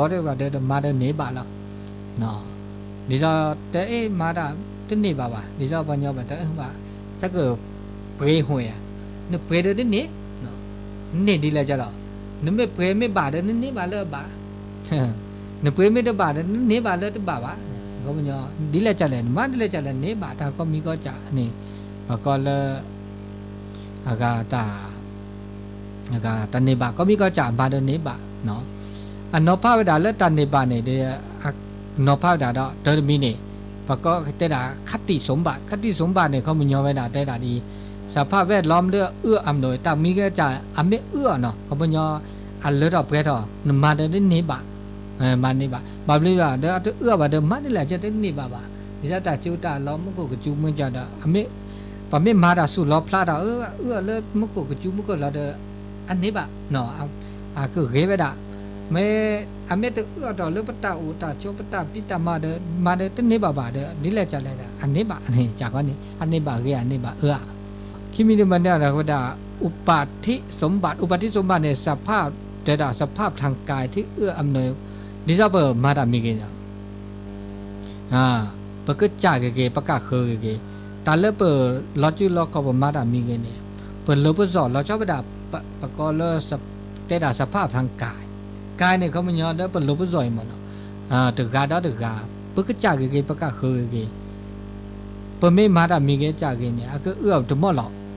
တမၤဒီးန့ၢ်ဘၣ်လီၤ ဒ်သိးတဲအ့ၣ်မၤတၢ်တန့ၢ်ဘၣ်ဘၣ် ဒ်သိးပှၤညီဘၣ်တၢ်အၢဘၣ် သကပှ့ၤဟူးဧါ နပှ့ၤဒီးတန့ၢ် န့ၢ်ဒ်လဲၣ်ကၢ်လီၤ နမ့ၢ်ပှ့ၤမ့ၢ်ဘၣ်ဒီး နန့ၢ်ဘၣ်လၢအဘၣ် နပှ့ၤမ့ၢ်တဘၣ်ဒီး နန့ၢ်ဘၣ်လၢတဘၣ်ဘၣ် ဒ်လဲၣ်ကၢ်လဲၣ် နမၤဒ်လဲၣ်ကၢ်လဲၣ် န့ၢ်ဘၣ်တၢ်ကိးမံၤကိးစၢ်န့ၣ် ပှၤကိးလၢ အဂၤတၢ် တၢ်န့ၢ်ဘၣ် ကိးမံၤကိးစၢ်မၤဒီးန့ၢ်ဘၣ် အနီၤဖးဝဲဒၣ်လၢတၢ်န့ၢ်ဘၣ်န့ၣ်ဒီး နီၤဖးဝဲဒၣ်ဒီး တၢ်တမံၤန့ၣ် ပှၤကိးတဲဒၣ် ခတ္တိ สมบัติ ခတ္တိ สมบัติ န့ၣ် ခီပညီဝဲဒၣ်တဲဒၣ်ဒ် สภาพแวดล้อม လၢအအၢၣ်အမၤ တၢ်မံၤဂ့ၤစၢ် အမ့ၢ်အၢၣ်အီၤနီၤ ခီပညီ အလၢထီၣ်ပှဲၤထီၣ် နမၤဒီးတန့ၢ်ဘၣ် မၤန့ၢ်ဘၣ် ဘၣ်မနုၤဒီး အတအၢၣ်ဘၣ်ဒီး မၤန့ၢ်လဲၣ်ကၢ်တန့ၢ်ဘၣ်ဘၣ် ဒ်သိးတၢ်စူၤတၢ်လီၤ မူခိၣ်ကစူၤမ့ၢ်ကၢ်ဒီး ပမ့ၢ်မၤတၢ်သူၣ်လီၤဖျးထီၣ် အၢၣ်လၢမူခိၣ်ကစူၤမူခိၣ်လီၤဒီး အန့ၢ်ဘၣ် အကဂ့ၤဝဲဒၣ် မ့ၢ် အမ့ၢ်တအၢၣ်အီၤထီၣ်လၢပတၢ်အိၣ်တၢ်ဆိး ပတၢ်ဖံးတၢ်မၤဒီး မၤဒီးတန့ၢ်ဘၣ်ဘၣ်ဒီး ဒ်လဲၣ်ကၢ်လဲၣ်ဒီး အန့ၢ်ဘၣ်န့ၣ် ကၢ်ကီန့ၣ် အန့ၢ်ဘၣ်ဂ့ၤ အန့ၢ်ဘၣ်အၢၣ်ဧါ ခံမံၤတမံၤန့ၣ်ဒီးဝဲဒၣ် อุปาทิสมบัติ อุปาทิสมบัติ န့ၣ် สภาพ တဲဒၣ် สภาพทางกาย ที่เอื้ออำนวย ဒ်သိးပမၤတၢ်မံၤဂ့ၤန့ၣ် ပကစၢ်ဂ့ၤဂ့ၤ ပကဃၢၤဂ့ၤဂ့ၤ တၢ်လၢပလီၤစုလီၤခီၣ် ပမၤတၢ်မံၤဂ့ၤန့ၣ် ပလိာ်ပစီၣ်လီၤဆီဝဲဒၣ် ပကိးလၢ တဲဒၣ် สภาพทางกาย กาย န့ၣ် ခီပညီလၢပလိာ်ပစီၣ်အံၤမ့ၢ်နီၤ တဂၤဒီးတဂၤ ပကစၢ်ဂ့ၤဂ့ၤ ပကဃၢၤဂ့ၤဂ့ၤ ပမ့ၢ်မၤတၢ်မံၤဂ့ၤစၢ်ဂ့ၤန့ၣ် အကအၢၣ်တမီၢ်လီၤ ပ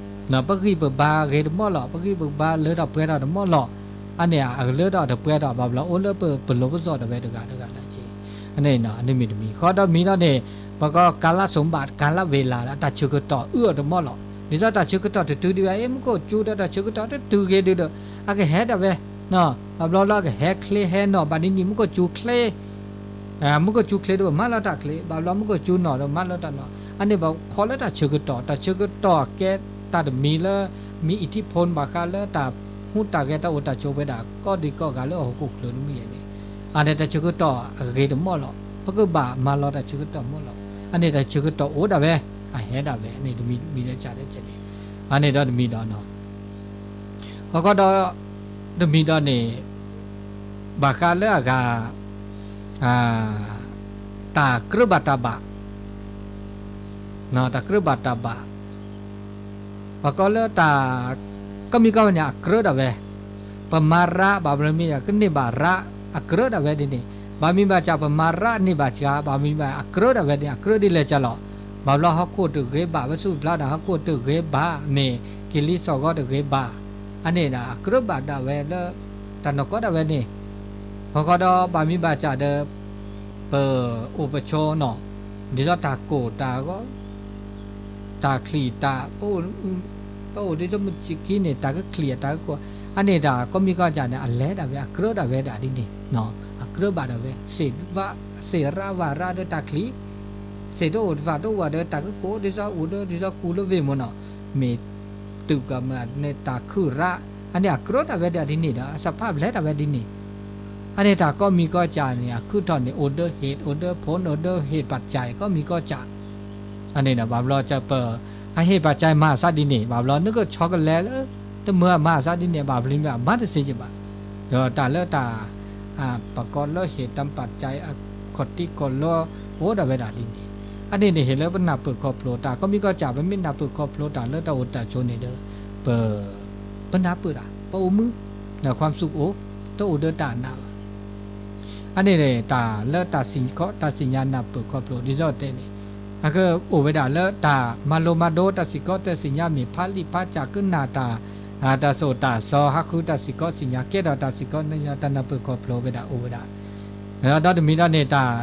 ဂံၢ်ပဘါဂ့ၤတမီၢ်လီၤ ပဂံၢ်ပဘါလၢထီၣ်ပှဲၤထီၣ်တမီၢ်လီၤ အန့ၣ်အကလၢထီၣ်တပှဲၤထီၣ် ဘၣ်ဘျီအိၣ်လၢပလိာ်ပစီၣ်တဝဲတဂၤတဂၤလၢက့ အန့ၣ်မ့ၢ်တမံၤ ဃီဒီးမံၤဒီးန့ၣ် ပကိး กาลสมบัติ กาลเวลา လၢတၢ်ဆၢကတီၢ်အၢၣ်တမီၢ်လီၤ ဒ်သိးတၢ်ဆၢကတီၢ်တတုၤဒံးဘၣ် အ့ၣ် မူခိၣ်စူၤဒီးတၢ်ဆၢကတီၢ်တတုၤဂ့ၤဒံးဒီး အကဟဲဒၣ်ဝဲ ဘၣ်ဘျီလၢအကဟဲချ့ဟဲနီၢ် ဘၣ်ဒ်န့ၣ် မူခိၣ်စူၤချ့ မူခိၣ်စူၤချ့ဒီးမၤလီၤတၢ်ချ့ ဘၣ်ဘျီမူခိၣ်စူၤနီၢ်ဒီးမၤလီၤတၢ်နီၢ် အန့ၣ်ပခိးလၢတၢ်ဆၢကတီၢ် တၢ်ဆၢကတီၢ်အကဲတၢ်တမံၤလၢ မ့ၢ် อิทธิพล ဘၣ်ဃးလၢတၢ်ဟူးတၢ်ဂဲၤတၢ်အိၣ်တၢ်ဆိးဝဲဒၣ် ကိးဒံကိးဂၤလၢအဟီၣ်ခိၣ်ချၢတမံၤန့ၣ် အန့ၣ်တၢ်ဆၢကတီၢ်အဂ့ၤတမီၢ်လီၤ ပကဘၣ်မၤလီၤတၢ်ဆၢကတီၢ်မီၢ်လီၤ အန့ၣ်တၢ်ဆၢကတီၢ်အိၣ်ဒၣ်ဝဲ အဟဲဒၣ်ဝဲ အန့ၣ်တမံၤမံၤလၢကၢ်လၢကဲန့ၣ် အန့ၣ်ဒီးတမံၤဒီးနီၤ အဃိဒီး တမံၤဒီးန့ၣ် ဘၣ်ဃးလၢအဂၤ တၢ်ကြၢးဘၣ်တၢ်ဘၣ် တၢ်ကြၢးဘၣ်တၢ်ဘၣ် ပကိးလၢတၢ် ကီမံၤကီမံၤန့ၣ် အကြၢးဒၣ်ဝဲ ပမၤရးဘၣ်ဘျီမ့ၢ် ကန့ၢ်ဘၣ်ရး အကြၢးဒၣ်ဝဲဒ်န့ၣ် ဘၣ်မံၤဘၣ်စးပမၤရၣ်န့ၢ်ဘၣ်စှၤ ဘၣ်မံၤဘၣ်အကြၢးဒၣ်ဝဲန့ၣ် အကြၢးဒ်လဲၣ်ကလီၤ. ဘၣ်ဘျီဟီၣ်ခိၣ်တဂ့ၤဘၣ် ပသူၣ်ပျါဒၣ်ဟီၣ်ခိၣ်တဂ့ၤဘၣ် မ့ၢ်ကလံၤစိးဂီၤတဂ့ၤဘၣ် အန့ၣ်ဒီး အကြၢးဘၣ်ဒၣ်ဝဲလၢ တၢ်နီၢ်ကီဒၣ်ဝဲန့ၣ် ဃီဃီဒီးဘၣ်မံၤဘၣ်စးဒီး ပအိၣ်ပဆိးနီၤ ဒ်သိးတၢ်ကိၢ်တၢ်ဂီၤ တၢ်ချံၣ်တၢ် ပအိၣ်ဒ်သိးမုၢ်ဆ့ၣ်ခံန့ၣ် တၢ်ကချံၣ်တၢ်ကကိၢ် အန့ၣ်တၢ်ကိးမံၤကိးကးန့ၣ် အလဲၤဒၣ်ဝဲအကြၢးဒၣ်ဝဲဒၣ်ဒ်န့ၣ် အကြၢးဘၣ်ဒၣ်ဝဲ သ့ၣ်ရၣ်ဝၣ်ရၣ်ဒီးတၢ်ချံၣ် သ့ၣ်တအိၣ်တဖၣ်တအိၣ်ဘၣ်ဒီးတၢ်ကကိၢ် ဒ်သိးအိၣ်ဒီး ဒ်သိးကူလၢဝ့ၢ်မ့ၢ်နီၤ မ့ၢ်တုၤကမၤန့ၣ်တၢ်ခုၣ်ရၣ် အန့ၣ်အကြၢးဒၣ်ဝဲဒၣ်ဒ်န့ၣ်ဒီး အသးဖးဘျဲဒၣ်ဝဲဒ်န့ၣ် အန့ၣ်တၢ်ကိးမံၤကိးကးန့ၣ် အခုၣ်ထီၣ်န့ၣ် အိၣ်ဒီးဟ့ၣ် အိၣ်ဒီးဖိ အိၣ်ဒီးဟ့ၣ်ပာ်စၢ် ကိးမံၤကိးကး အန့ၣ်ဒီး ဘၣ်ဘျီကပၢၤ အဟ့ၣ်ပာ်စၢ်မၤအသးဒ်န့ၣ် ဘၣ်ဘျီနကဆီကလဲၤလၢ တမုာ်မၤအသးဒ်န့ၣ် ဘၣ်ဘျီမ့ၢ်အမၤတသ့ကဘၣ် ဒီးတၢ်လၢတၢ် ပကိးလၢဟ့ၣ်တၢ်ပာ်စၢ်အခီၣ်တံၢ်ကီၢ်လီ အိၣ်ဒၣ်ဝဲဒၣ်ဒ်န့ၣ် အန့ၣ်န့ၣ်ဟ့ၣ်လၢပနၢ်ပၢၢ်ခီဖျိတၢ် ကိးမံၤကိးကး ပမ့ၢ်နၢ်ပၢၢ်ခီဖျိတၢ်လၢတၢ်အိၣ်တၢ်ဆိးန့ၣ်ဒီး ပ ပနၢ်ပၢၢ်တၢ် ပအိၣ်မူ နခွါစူၣ်အိၣ် တအိၣ်ဒီးတၢ်အနးဘၣ် အန့ၣ်န့ၣ် တၢ်လၢတၢ်စံၣ်ခီ တၢ်စံၣ်ညါနၢ်ပၢၢ်ခီဖျိ ဒ်သိးတဲန့ၣ် အကအိၣ်ဝဲဒၣ်လၢတၢ်မၤလိမၤဒိ တၢ်စံၣ်ခီတၢ်စံၣ်ညါ မ့ၢ်ဖးလံာ်ဖးစၢ်ကနၣ်တၢ် တၢ်သိၣ်တၢ်သီ ဟးဃုတၢ်စံၣ်ခီစံၣ်ညါ ကဲထီၣ်တၢ်စံၣ်ခီ တၢ်နၢ်ပၢၢ်ခီဖျိဝဲဒၣ်အိၣ်ဝဲဒၣ် ဒီးတမံၤဒီးန့ၣ် တၢ်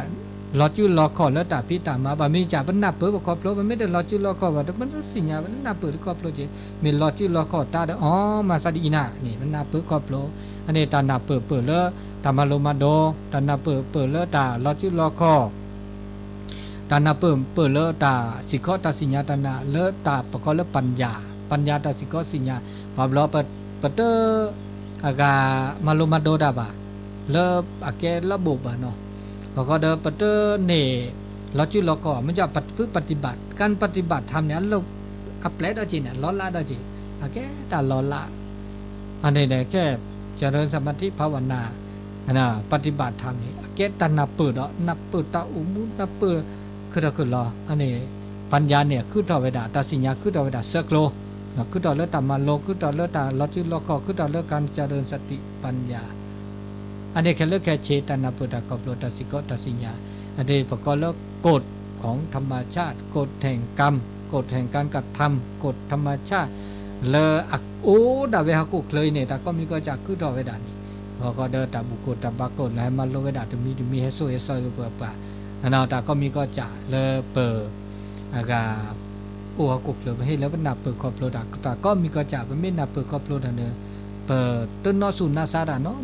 လီၤစုလီၤခီၣ်လၢတၢ်ဖံးတၢ်မၤ ဘၣ်မ့ၢ်ကး ပနၢ်ပၢၢ်ပခီဖျိ ပမ့ၢ်တလီၤစုလီၤခီၣ်ဘၣ် တမ့ၢ်တစံၣ်ညါ ပနၢ်ပၢၢ်တခီဖျိက့ၤ မ့ၢ်လီၤစုလီၤခီၣ်တၢ်ဒီး အီ မၤသးဒ်အံၤနၤန့ၣ် ပနၢ်ပၢၢ်ခီဖျိ အန့ၣ်တၢ်နၢ်ပၢၢ်ပၢၢ်လၢ တၢ်မၤလိမၤဒိ တၢ်နၢ်ပၢၢ်ပၢၢ်လၢတၢ်လီၤစုလီၤခီၣ် တၢ်နၢ်ပၢၢ်ပၢၢ်လၢတၢ်စံၣ်ခီတၢ်စံၣ်ညါတၢ်နၢ်လၢတၢ်ပကိးလၢ ပၢ်ယၣ် ပၢ်ယၣ်တၢ်စံၣ်ခီစံၣ်ညါ ဘၣ်ဘျီ ပတ အဂၤမၤလိမၤဒိတၢ်ဘၣ် လၢအကဲလၢဘိးဘၣ်နီၤ ဃီဃီဒီးပတန့ၣ် လီၤစုလီၤခီၣ် မ့ၢ်ကး ပ ပฏิบัติ การปฏิบัติธรรมန့ၣ် အပျဲၢ်ဒီးက့ၤန့ၣ် လီၤလးဒီးက့ၤ အကဲတၢ်လီၤလး အန့ၣ်န့ၣ် ကဲ เจริญสมาธิภาวนา ပฏิบัติธรรมန့ၣ် အကဲတၢ်နၢ်ပၢၢ်ဒီး နၢ်ပၢၢ်တၢ်အိၣ်မူ နၢ်ပၢၢ် ခုၣ်ထီၣ်ခုၣ်လီၤ အန့ၣ် ပၢ်ယၣ်န့ၣ် ခုၣ်ထီၣ်ဝဲဒၣ် တၢ်စံၣ်ညါခုၣ်ထီၣ်ဝဲဒၣ်ဆၢကျိၤ ခုၣ်ထီၣ်လၢတၢ်မၤလိ ခုၣ်ထီၣ်လၢတၢ်လီၤစုလီၤခီၣ် ခုၣ်ထီၣ်လၢ การเจริญสติปัญญา အန့ၣ်ခဲလၢာ်ခဲဆ့ တၢ်နၢ်ပၢၢ်တၢ်ခီဖျိ တၢ်စံၣ်ခီတၢ်စံၣ်ညါ အဒ်ပကိးလၢ กฎของธรรมชาติ กฎแห่งกรรม กฎแห่งการกระทำ กฎธรรมชาติ လၢအအိၣ်ဒၣ်ဝဲဟီၣ်ခိၣ်ချၢအံၤန့ၣ် တၢ်ကိးမံၤကိးကးခုၣ်ထီၣ်ဝဲဒၣ်န့ၣ် ဃီဃီဒီးတၢ်ဘူၣ်ကိၢ်တၢ်ဘါကိၢ် လၢဟဲမၤလိဝဲဒၣ်တမံၤတမံၤ ဟဲစိာ်ဟဲစိာ်ကပၢၤပှၤ တၢ်ကိးမံၤကိးကးလၢပ အဂၤ အိၣ်ဟီၣ်ခိၣ်ချၢ ပဟ့ၣ်လၢပနၢ်ပၢၢ်ခီဖျိတၢ် တၢ်ကိးမံၤကိးကး ပမ့ၢ်နၢ်ပၢၢ်ခီဖျိတၢ်န့ၣ် ပတနီၣ်ဆူၣ်နီၣ်ဆါတၢ်နီ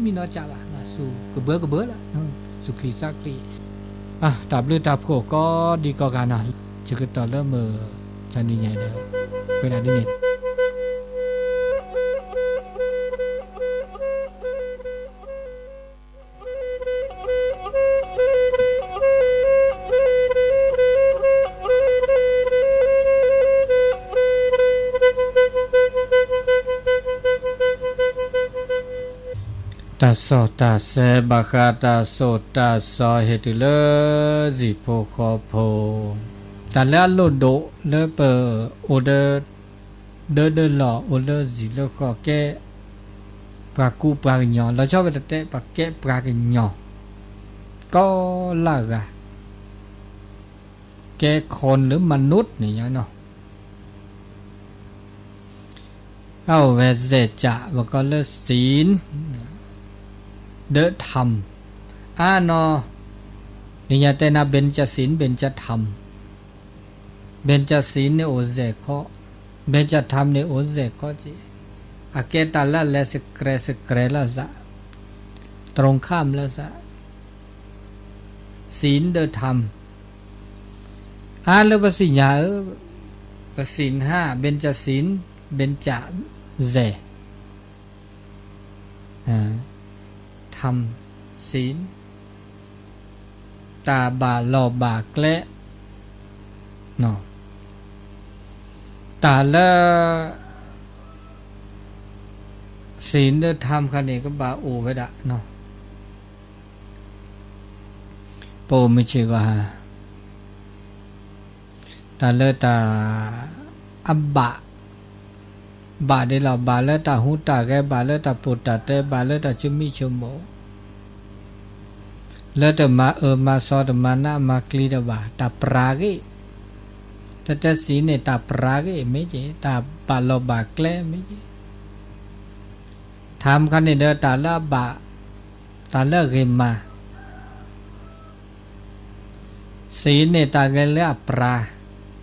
တမံၤနီတမံၤဘၣ် ဆူၣ်ကဘၢကဘၢလီၤ ဆူၣ်ချံစးချံ တၢ်ဘျုးတၢ်ဖှိၣ်ကိးဒံကိးဂၤနီၤ ဆၢကတီၢ်လၢမုၢ် တနံၤညါဒီး ဝဲဒၣ်ဒ်န့ၣ် တၢ်စီၣ်တၢ်ဆဲး ဘၣ်ဃးတၢ်စိၣ်တၢ်သီ ဟ့ၣ်တုၤလၢ စံၣ်ဖိဃီဖိ တၢ်လၢအလိၣ်ဒိၣ်လၢပအိၣ်ဒီး ဒၢဒၢလီၢ် အိၣ်လၢစံၣ်လၢဃီ ကဲ ပှၤကူပှၤကညီ လီၤဆီဝဲတတဲ ပှၤကဲပှၤကညီ ကိးလၢဂၤ ကဲခီနုာ်မၤနုာ်န့ၣ်ညါနီၤ အအိၣ်ဝဲစဲးကး ပကိးလၢ ศีล ဒီး ธรรม အါနီၤ လၢညါတဲနၤ เบญจศีล เบญจธรรม เบญจศีล န့ၣ်အိၣ်စဲးခီ เบญจธรรม န့ၣ်အိၣ်စဲးခီက့ အကဲတၢ်လၢအလဲၤစကြဲးစကြဲးလၢအသး ตรงข้าม လၢအသး ศีล ဒီး ธรรม အါလၢပသ့ၣ်ညါဧၢ ပ ศีลห้า เบญจศีล เบญจ စဲး ธรรม ศีล တၢ်ဘၣ်လီၢ်ဘၣ်ကျဲ တၢ်လၢ ศีล ဒီး ธรรม ခါန့ၣ် ကဘၣ်အိၣ်ဝဲဒၣ် ပအိၣ်မုၢ်ဆ့ၣ်ဂီၤဟါ တၢ်လၢတၢ် အဘၣ် ဘၣ်ဒ်လီၤ ဘၣ်လၢတၢ်ဟူးတၢ်ဂဲၤ ဘၣ်လၢတၢ်ပိာ်တၢ်တဲ ဘၣ်လၢတၢ်ဆိမိၣ်ဆိမိၣ် လၢတမၤအၢမၤစီတမၤနးမၤကျံတၢ်ဘၣ်, တၢ်ပြးဂ့ၢ်, တၢ်တဲစံးန့ၣ် တၢ်ပြးဂ့ၢ်မ့ၢ်က့, တၢ်ဘၣ်လီၢ်ဘၣ်ကျဲမ့ၢ်က့, ထါမခါန့ၣ်ဒီးတၢ်လၢအဘၣ်, တၢ်လၢအဂ့ၤမၤ စံးန့ၣ်တၢ်ဂ့ၢ်လၢအပြး,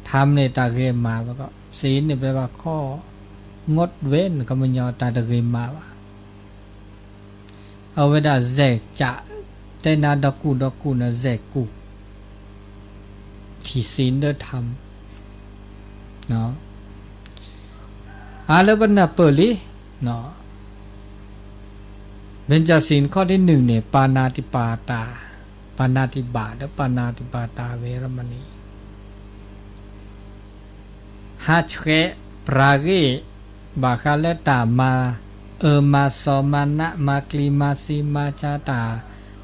ထါမန့ၣ်တၢ်ဂ့ၤမၤဘၣ်ကီး, စံးန့ၣ်ပျဲဘၣ်ခီ, ငိုတ်ဝဲန့ၣ် ကမညီတၢ်တဂ့ၤမၤဘၣ်, အဝဲဒၣ်စဲးကး, တဲနၤဒီကူၣ်ဒီကူၣ်န့ၣ် စဲးကူၣ်, ထံၣ်စံးဒၢထါမ, အါလၢပနၢ်ပၢၢ်လံ, ဘ့ၣ်ကၠၣ်စံၣ်န့ၣ်ခီၣ်ထံးနုၣ်န့ၣ် ပၤနၢ်တံၢ်ပၤတၢ်, ပၤနၢ်တံၢ်ဘၣ်ဒီးပၤနၢ်တံၢ်ပၤတၢ်ဝဲရမနံၤ, ဟးဆှဲးပြးဂ့ၢ်, ဘၣ်ဃးလၢတၢ်မၤအၢမၤစီမၤနးမၤကျံမၤစံးမၤဆါတၢ်,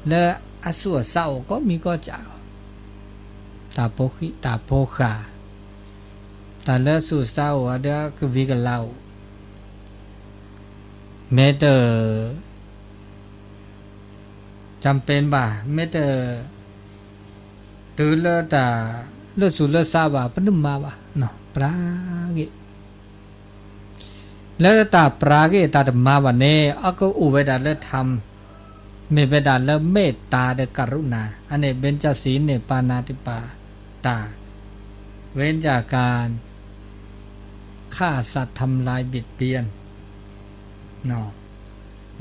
လၢအဆူၣ်အစါအိၣ်ကိးမံၤကိးကၠး, တၢ်ဖိဃံတၢ်ဖိဃာ်, တၢ်လၢအဆူၣ်အစါအိၣ်အဒီးကဝံၤကလၤအိၣ်, မ့ၢ်တ จำเป็น ဘၣ်, မ့ၢ်တ တုၤလၢတၢ်လၢဆူၣ်လၢစါဘၣ် ပတမၤဘၣ်, ပြးဂ့ၢ်, လၢတၢ်ပြးဂ့ၢ်တၢ်တမၤဘၣ်န့ၣ် အကအိၣ်ဝဲဒၣ်လၢထါမ, မ့ၢ်ဝဲဒၣ်လၢမ့ၢ်တၢ်ဒီးကရုဏာ, အန့ၣ် ဘ့ၣ်ကၠၣ်စံၣ်န့ၣ် ပၤနၢ်တံၢ်ပၤတၢ်, ဝဲကၠၣ်ကၢ် ฆ่าสัตว์ทำลายเบียดเบียน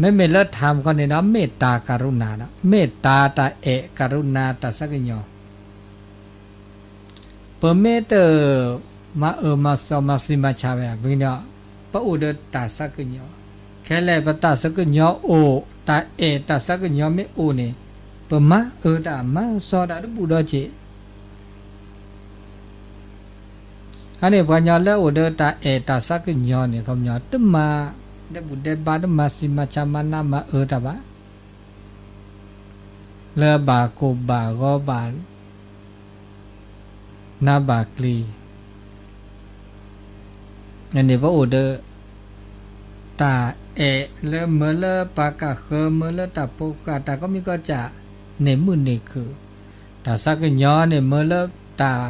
မ့မ့ၢ်လၢထါမခီန့ၣ်ဒီး မ့ၢ်တၢ်ကရုဏာဒီး မ့ၢ်တၢ်တၢ်အဲၣ်ကရုဏာတၢ်ဆၢကညီၤ, ပမ့ၢ်တ မၤအၢမၤစီမၤစံးမၤဆါဝဲ, ပအိၣ်ဒီးတၢ်ဆၢကညီၤ, ခဲလၢာ်ပတၢ်ဆၢကညီၤအိၣ်, တၢ်အဲၣ်တၢ်ဆၢကညီၤမ့ၢ်အိၣ်န့ၣ်, ပမၤအၢတၢ်မၤစီတၢ်တဘူးဒီးက့ၤ အန့ၣ်ပှၤကညီလၢအိၣ်ဒီးတၢ်အဲၣ်တၢ်ဆၢကညီၤန့ၣ် ခီပညီတမၤဒဲးဘူၣ်ဒဲးဘါ တမၤစံးမၤဆါမၤနးမၤအၢတၢ်ဘၣ်, လၢဘၣ်ကိၢ်ဘၣ်ဂီၤဘၣ် နးဘၣ်ကျံၤ, အန့ၣ်ပအိၣ်ဒီး တၢ်အဲၣ်လၢမၢလၢပှၤကဃၢၤ မၢလၢတၢ်ဖိဃာ်တၢ်ကိးမံၤကိးကၠးန့ၣ် မုၢ်န့ၢ်ခုၣ်, တၢ်ဆၢကညီၤန့ၣ် မၢလၢတၢ်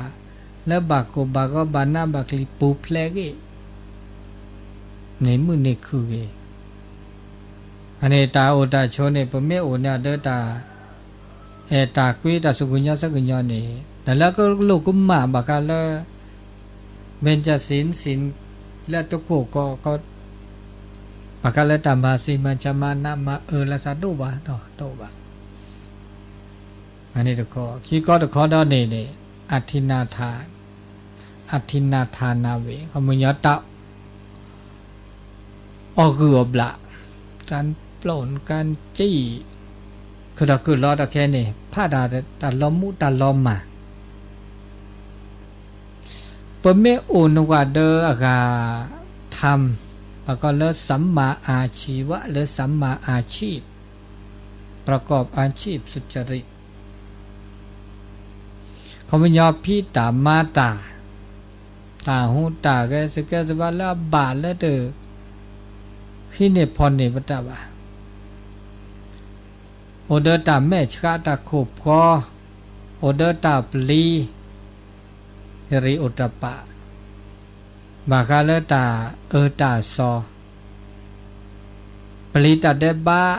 လၢဘၣ်ကိၢ်ဘၣ်ဂီၤဘၣ်နးဘၣ်ကျံၤပူၤဖျဲးဂ့ၤ န့ၣ်မုၢ်န့ၢ်ခုၣ်ဂ့ၤ, အန့ၣ်တၢ်အိၣ်တၢ်ဆိးန့ၣ် ပမ့ၢ်အိၣ်န့ၣ်ဒီးတၢ်အဲၣ်တၢ်ကွံတၢ်ဆူၣ်ကညီၤဆၢကညီၤန့ၣ် တၢ်လၢကလိၣ်ကမၣ်ဘၣ်ဃးလၢ ဘ့ၣ်ကၠၣ်စံၣ်န့ၣ် လၢတခိၣ်ကီၢ် ဘၣ်ဃးလၢတၢ်မၤစံးမၤဆါမၤနးမၤအၢလၢသးဒိၣ်ဘၣ်ဒီးတအိၣ်ဘၣ်. အန့ၣ်တခီ, ခံခီတခီဒီးန့ၣ်န့ၣ် အထံနၢ်ထါ, အထံနၢ်ထါနၢ်ဝ့ၢ် ခီမညီတၢ် အီၣ်ဂုၢ်အီၣ်ဘျး, การปล้นการจี้, ခုၣ်ထီၣ်ခုၣ်လီၤတၢ်ခဲန့ၣ် ဖးဒၣ်တၢ်လီၤမူးတၢ်လီၤမၢ် ပမ့ၢ်အိၣ်နဝၤဒီးအဂၤ ทำ, ဘၣ်ကီးလၢ สัมมาอาชีวะ လၢ สัมมาอาชีพ, ประกอบอาชีพสุจริต ခီပညီဖံးတၢ်မၤတၢ်, တၢ်ဟူးတၢ်ဂဲၤ စကဲစဘါလၢအဘၣ်လၢတဟံးန့ၢ်ဖီၣ်န့ၢ်ပတၢ်ဘၣ်, အိၣ်ဒီးတၢ်မဲာ်ဆှးတၢ်ခိၣ်ဖျီ, အိၣ်ဒီးတၢ်ပျံၤ, ဟံၣ်အိၣ်တၢ်ပာ်, ဘၣ်ဃးလၢတၢ်အၢတၢ်သီ ပျံၤတၢ်ဒဲးဘး,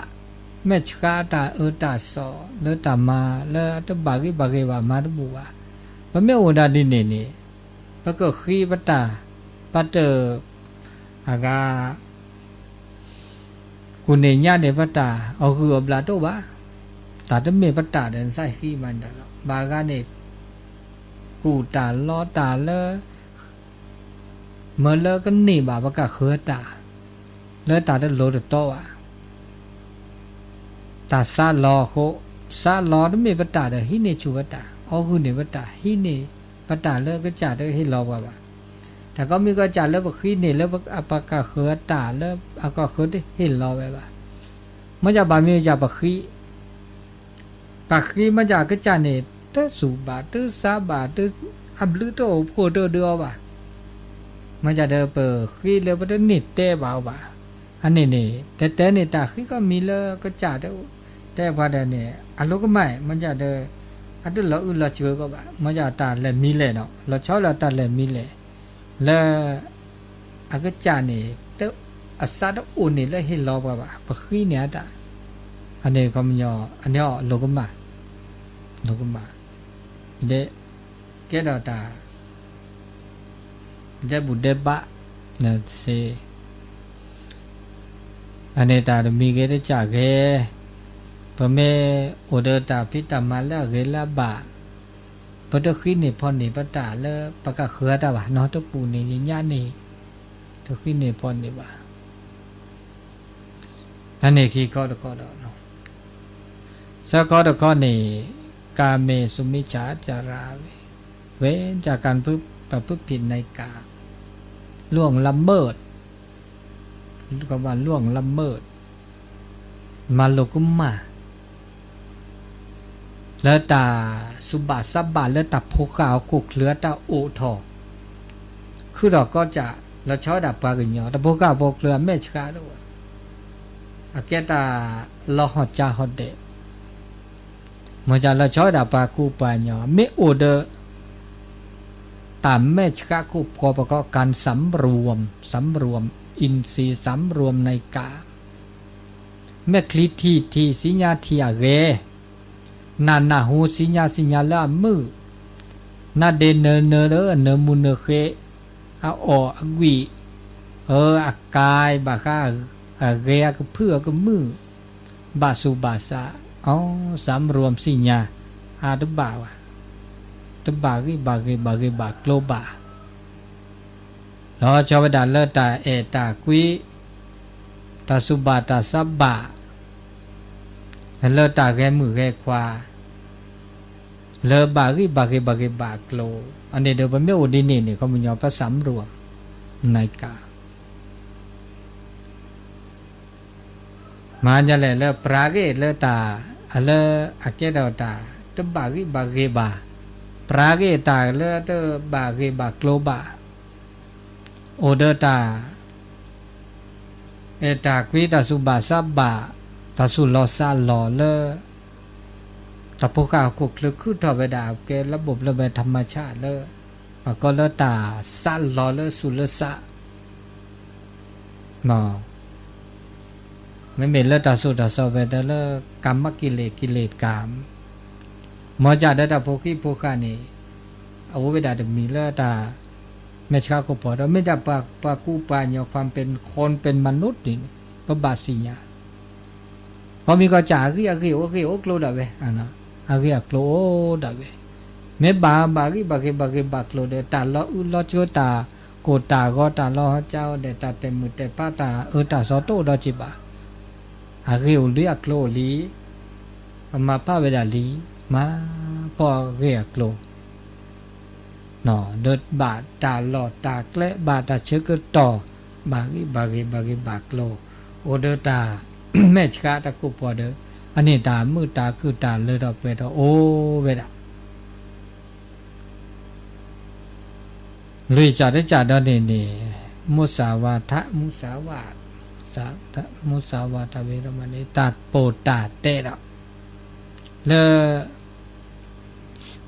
မဲာ်ဆှးတၢ်အၢတၢ်သီ လၢတၢ်မၤလၢအတဘၣ်ဂ့ၤဘၣ်ဂ့ၤဘၣ် မၤတဘူးဘၣ်. ပမ့ၢ်အိၣ်ဒၣ်ဒ်န့ၣ်န့ၣ် ပကဃံပတၢ်, ပတၢ်, အဂၤ ကူၣ်န့ၢ်ညါန့ၢ်ပတၢ် အီၣ်ဂုၢ်အီၣ်ဘျးတအိၣ်ဘၣ်. တၢ်တမ့ၢ်ပတၢ်ဒီး နသးဃံမၤဒၣ်လီၤ. ဘၣ်ဂၤန့ၣ် ကူၣ်တၢ်လီတၢ်လၢ မၢလၢကန့ၢ်ဘၣ်ပကဃၢၤတၢ် လၢတၢ်တလိၤတတီဘၣ်. တၢ်စးလီၤအဃိ, စးလီၤတမ့ၢ်ပတၢ်ဒီး ဟံးန့ၢ်ဆူၣ်ပတၢ်, အီၣ်ဂုၢ်န့ၢ်ပတၢ်, ဟံးန့ၢ်ပတၢ်လၢကစၢ်တဟ့ၣ်လီၤပှၤဘၣ်. တၢ်ကိးမံၤကိးကၠးလၢပဃံန့ၢ်လၢပကဃၢၤတၢ် လၢအကဃၢၤတဟ့ၣ်လီၤဝဲဘၣ်. မ့ၢ်ယၤဘၣ်မ့ၢ်ယၤပဃံ ပဃံမ့ၢ်ယၤကစၢ်န့ၣ် တစူၣ်ဘၣ် တစးဘၣ် အဘျုးတအိၣ်ဖှိၣ်တအိၣ်ဒီးအီၤဘၣ်. မ့ၢ်ယၤဒီးပဃံလၢပတန့ၢ်တဲဘၣ်အီၤဘၣ်. အန့ၣ်န့ၣ် တဲတဲန့ၣ် တၢ်ဃံကိးမံၤလၢကစၢ်တ တဲပှၤဒီးန့ၣ် အလိၤကမၣ် မ့ၢ်ဒ်ဒီး အတလီၤအုၣ်လီၤစှၤကီးဘၣ် မ့ၢ်ဒ်တၢ်လဲၤမံလဲၣ်နီၤ လီၤဆီဒီးတၢ်လဲၤမံလဲၣ် လၢ အကစၢ်န့ၣ် အစးတအိၣ်န့ၣ်လၢဟ့ၣ်လီၤပှၤဘၣ် ပဃံန့ၢ်အတၢ် အန့ၣ်ခီပညီ အန့ၣ်အီၤလိၤကမၣ် လိၤကမၣ် ဒဲ ကဲထီၣ်တၢ် ဒဲဘူၣ်ဒဲဘး တစ့ အန့ၣ်တၢ်တမံၤဂ့ၤတစၢ်ဂ့ၤ ပမ့ၢ်အိၣ်ဒီးတၢ်ဖံးတၢ်မၤလၢအဂ့ၤလၢအဘၣ် ပတဃံန့ၢ်ဖီန့ၢ်ပတၢ်လၢပကဃၢၤတၢ်ဘၣ်နီၤ တကူၣ်န့ၢ်ယညါန့ၣ် တဃံန့ၢ်ဖီန့ၢ်ဘၣ် အန့ၣ်ခံခီတခီဒီး ဆၢခီတခီန့ၣ် ကာမေစုမိစ္ဆာကြိုက် ဝိညာဉ် การประพฤติผิดในกาม ล่วงละเมิด ล่วงละเมิด မၤလိာ်ကမၣ် လၢတၢ်စူၢ်ဘၣ်စးဘၣ်လၢတၢ်ဖိဃၢ်ဟီၣ်ခိၣ်ချၢအတၢ်အိၣ်ထီၣ် ခုၣ်ထီၣ်ကီၢ်စဲၣ် လီၤဆီဒၣ်ပှၤကညီ တၢ်ဖိဃၢ်ဖိချၢအမဲာ်ဆှးတအိၣ်ဘၣ် အကဲတၢ်လီၤဟီၣ်ကၢဟီၣ်ဒဲး မ့ၢ်ဒ်လီၤဆီဒၣ်ပှၤကူပှၤကညီ မ့ၢ်အိၣ်ဒီး တၢ်မဲာ်ဆှးခိၣ်ဖီပကီး การสำรวม สำรวมอินทรีย์ สำรวมในกาม မ့ၢ်ချံထံၣ်ထံၣ် စံညါထံၣ်အဂ့ၤ, နၢ်နၢ်ဟူ စံညါစံညါလၢအမုာ်, နၢ်ဒ့နၢ်နၢ်လၢအနၢ်မူနၢ်ဃ့, အအီၣ်အကွံာ်, အၢ အကါဘၣ်ဃး အဂ့ၤအကဖုၣ်အကမုာ်, ဘၣ်ဆူးဘၣ်ဆါ, အီ စၣ်ရူၣ်စံညါ, အတဘၣ်ဘၣ်, တဘၣ်ဂံၢ်ဘၣ်ဂ့ၤဘၣ်ဂ့ၤဘၣ်ကျိၤဘၣ် လီၤဆီဝဲဒၣ်လၢတၢ်အဲၣ်တၢ်ကွံ, တၢ်စူၢ်ဘၣ်တၢ်စးဘၣ်, လၢတၢ်ဂဲၤမုၣ်ဂဲၤခွါ, လၢဘၣ်ဂံၢ်ဘၣ်ဂ့ၤဘၣ်ဂ့ၤဘၣ်ကျိၤ, အန့ၣ်ဒီးပမ့ၢ်အိၣ်ဒ်န့ၣ်န့ၣ် ခီပညီပစၣ်ရူၣ်, နက မၤညါလဲၣ်လၢပရၤဂ့ၢ်လၢတၢ်, အလၢအကဲထီၣ်တၢ်, တဘၣ်ဂံၢ်ဘၣ်ဂ့ၤဘၣ်, ပရၤဂ့ၢ်တၢ်လၢတဘၣ်ဂ့ၤဘၣ်ကျိၤဘၣ်, အိၣ်ဒီးတၢ်, အဲၣ်တၢ်ကွံတၢ်စူၢ်ဘၣ်စးဘၣ်, တၢ်စူၢ်လီၤစးလီၤလၢ တၢ်ဖိဃၢ်ဟီၣ်ခိၣ်ချၢခုၣ်ထီၣ်ဝဲဒၣ် ကဲလၢဘိၣ်ပျၢၤဘဲထမဆၣ်လၢ, ပကိးလၢတၢ်စးလီၤလၢစူၢ်လၢစး မ့မ့ၢ်လၢတၢ်ဆိၣ်တၢ်ဆီဝဲဒၣ်လၢ ကၤမကံၢ်လ့ၣ်ကံၢ်လ့ၣ်ကၤ, မ့ၢ်ဒ်ဒီးတၢ်ဖိဃံဖိဃာ်န့ၣ်, အအိၣ်ဝဲဒၣ်တမံၤလၢတၢ်, မဲာ်ဆှးခိၣ်ဖီဒီး မ့ၢ်ဒၣ်ပှၤကူပှၤကညီ ความเป็นคนเป็นมนุษย์န့ၣ် ပဘၣ်သ့ၣ်ညါ ပမ့ၢ်ကီၢ်စဲၣ်အဂံၢ်အဂ့ၢ်အိၣ်ဂ့ၢ်အိၣ်ကျိၤဒၣ်ဝဲ, အဂ့ၢ်အကျိၤအိၣ်ဒၣ်ဝဲ, မ့ၢ်ဘၣ်ဘၣ်ဂံၢ်ဘၣ်ဂ့ၤဘၣ်ဂ့ၤဘၣ်ကျိၤဒီး တၢ်လီၤအုၣ်လီၤကၠိတၢ်ကိၢ်တၢ်ဂီၤ တၢ်လီၤဟီၣ်ကၠိဒီး တၢ်တဲာ်မုၢ်တဲာ်ဖး တၢ်အၢတၢ်သီတအိၣ်ဒီးက့ၤဘၣ်, အဂ့ၢ်အိၣ်လံအကျိၤအိၣ်လံ, အမၤဖးဝဲဒၣ်လံ, မၤဖီအဂ့ၢ်အကျိၤ ဒီးဘၣ်တၢ်လီၢ်တၢ်ကျဲ ဘၣ်တၢ်ဆၢကတီၢ်, ဘၣ်ဂံၢ်ဘၣ်ဂ့ၤဘၣ်ဂ့ၤဘၣ်ကျိၤ, အိၣ်ဒီးတၢ်, မဲာ်ဆှးတၢ်ခိၣ်ဖီဒီး, အန့ၣ်တၢ်မုာ်တၢ်ခုၣ်တၢ်လၢထီၣ်ပှဲၤထီၣ်အိၣ်ဝဲဒၣ် လွံၢ်ကၢ်တကၢ်ဒီးန့ၣ်န့ၣ်, မုၣ်စၢ်ဝါထ, မုၣ်စၢ်ဝါထဝဲဒၣ်မးန့ၣ် တၢ်ပိာ်တၢ်တဲဒီး, လၢ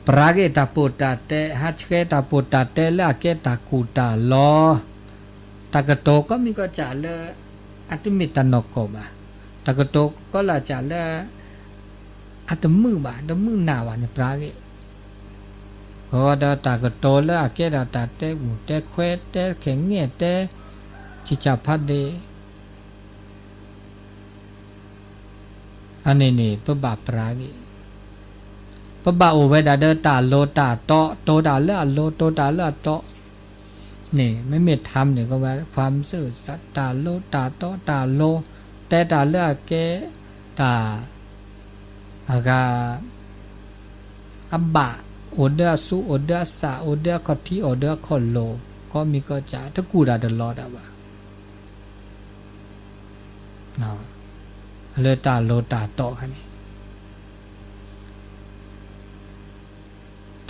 ပရၤဂ့ၢ်တၢ်ပိာ်တၢ်တဲ ဟးဆှဲတၢ်ပိာ်တၢ်တဲလၢအကဲတၢ်ကူၣ်တၢ်လီၤ, တၢ်ကတိၤကီမံၤကီၢ်စဲၣ်လၢ အတမ့ၢ်တၢ်နီၢ်ကီၢ်ဘၣ်, တၢ်ကတိၤကီလၢ်စဲၣ်လၢ အတမုာ်ဘၣ် တမုာ်နၢ်ဘၣ်န့ၣ် ပရၤဂ့ၢ်, ဃီဒီးတၢ်ကတိၤလၢအကဲဒီးတၢ်တဲဂူာ်တဲခွဲ တဲခဲးငဲၢ် တဲ ဆံးဆါဖးဒ့ အန့ၣ်န့ၣ် ပဘၣ်ပရၤဂ့ၢ်, ပဘၣ်အိၣ်ဝဲဒၣ်ဒီးတၢ်လီၤတၢ်တီ တိၤတၢ်လၢအလီၤ တိၤတၢ်လၢအတီ န့ၣ် မ့မ့ၢ်ထါန့ၣ်ကဝဲ ความซื่อสัตย์ တၢ်လီၤတၢ်တီ တၢ်လီၤ တဲတၢ်လၢအကဲ တၢ် အဂၤ အဘၣ် အိၣ်ဒီးအစူး အိၣ်ဒီးအစၢ် အိၣ်ဒီးအခီၣ်ထံး အိၣ်ဒီးအခီၣ်လိၤ ကီမံၤကီၢ်စဲၣ် တကူၣ်တၢ်တလီၤတၢ်ဘၣ် လၢတၢ်လီၤတၢ်တီခါန့ၣ်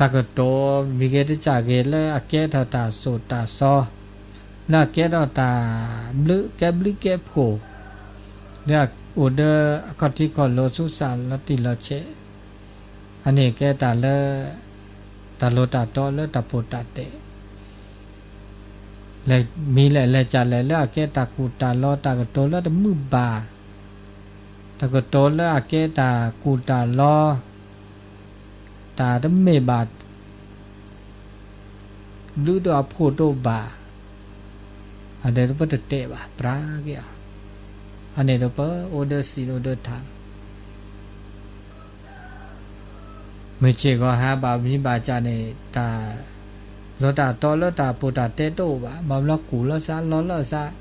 တၢ်ကတိၤမံၤဂ့ၤတစၢ်ဂ့ၤလၢအကဲထီၣ်တၢ်စိၢ်တၢ်စီ, လၢအကဲထီၣ်တၢ်ဘျုးကဲဘျုးကဲဖှိၣ်, လၢ အိၣ်ဒီးအခီၣ်ထံးခီၣ်လိၤ ဆူစးလီၤတံၢ်လီၤဆဲး, အန့ၣ်ကဲတၢ်လၢ တၢ်လိၤတၢ်တီလၢတၢ်ပိၢ်တၢ်တဲာ် လဲၤမံၤလဲၣ်လဲၤကၢ်လဲၣ် လၢအကဲတၢ်ကူၣ်တၢ်လီ တၢ်ကတိၤလၢတမုာ်ဘၣ်, တၢ်ကတိၤလၢအကဲတၢ်ကူၣ်တၢ်လီ တၢ်တမ့ၢ်ဘၣ် ဘျုးတအိၣ်ဖှိၣ်တအိၣ်ဘၣ်, အဒဲးပတတဲာ်ဘၣ် ပြးက့ၤအီၤ, အန့ၣ်ဒီးပအိၣ်ဒီးစံးအိၣ်ဒီးထါ မ့ၢ်ဆ့ၣ်ဂီၤဟါဘၣ်မံဘၣ်ကၢ်န့ၣ် တၢ်လိၤတၢ်တီလၢတၢ်ပိၢ်တၢ်တဲာ်တအိၣ်ဘၣ်, ဘၣ်ဘျီကူၣ်လီၤစးလီၤလီၤစး,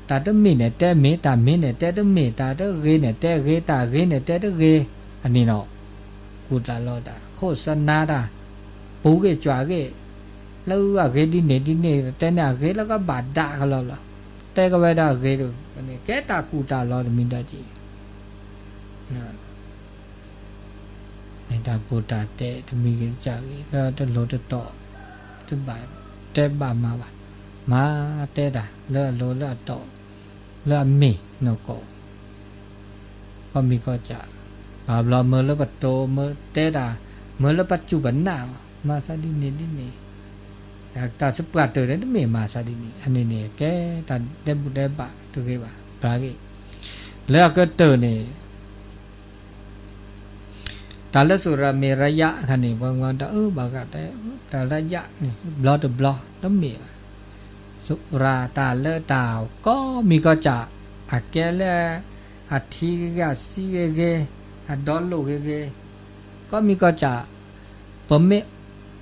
တၢ်တမ့ၢ်န့ၣ်တဲမ့ၢ်, တၢ်မ့ၢ်န့ၣ်တဲတမ့ၢ်, တၢ်တဂ့ၤန့ၣ်တဲတဂ့ၤ, တၢ်ဂ့ၤန့ၣ်တဲတဂ့ၤ, အန့ၣ်နီၤ, ကူၣ်တၢ်လီတၢ် ခိၣ်စနါတၢ်, ပူၤဂ့ၤကွၢ်ဂ့ၤ, လၢအဂ့ၤဒ်န့ၣ်ဒ်န့ၣ် တဲန့ၣ်အဂ့ၤလၢကဘၣ်ဒၣ်ကလီလီၤ, တဲကဝဲဒၣ်အဂ့ၤဒီး ကဲတၢ်ကူၣ်တၢ်လီတမံၤဒၣ်က့ၤ တၢ်ပိၢ်တၢ်တဲာ်တမံၤဂ့ၤတကၢ်ဂ့ၤ လၢတလိၤတတီ, တဘၣ်တဲဘၣ်မၤဘၣ်, မၤတဲတၢ်လၢအလိၤလၢအတီ, လၢအမ့ၢ်နီၢ်ကီၢ်, ကီၢ်မံၤကီၢ်စး, ဘၣ်ဘျီမၢလၢပတိၤ မၢတဲတၢ်, မၢလၢပစူၢ်ပနာ်အီၤ မၤသးဒ်န့ၣ်ဒ်န့ၣ်, တၢ်သပှၢ်တၢၢ်န့ၣ်တမ့ၢ်မၤသးဒ်န့ၣ်, အန့ၣ်န့ၣ် ကဲတၢ်ဒဲးဘူၣ်ဒဲးဘးတဂ့ၤဘၣ် ပြးဂ့ၤ, လၢအကတၢၢ်န့ၣ် တၢ်လၢ သုရၢၣ်မရယ အခါန့ၣ် ပှၤမၤတၢ်အၢဘၣ်ဃး တၢ်ရယ န့ၣ် ဘျီတဘျီ တမ့ၢ်ဘၣ်, သုရၢၣ် တၢ်လၢတၢ်ကီၢ်မံၤကီၢ်စး အကဲလၢ အထံဂ့ၤဂ့ၤ အစံဂ့ၤဂ့ၤ အဒီလိာ်ဂ့ၤဂ့ၤ, ကီၢ်မံၤကီၢ်စး ပမ့ၢ်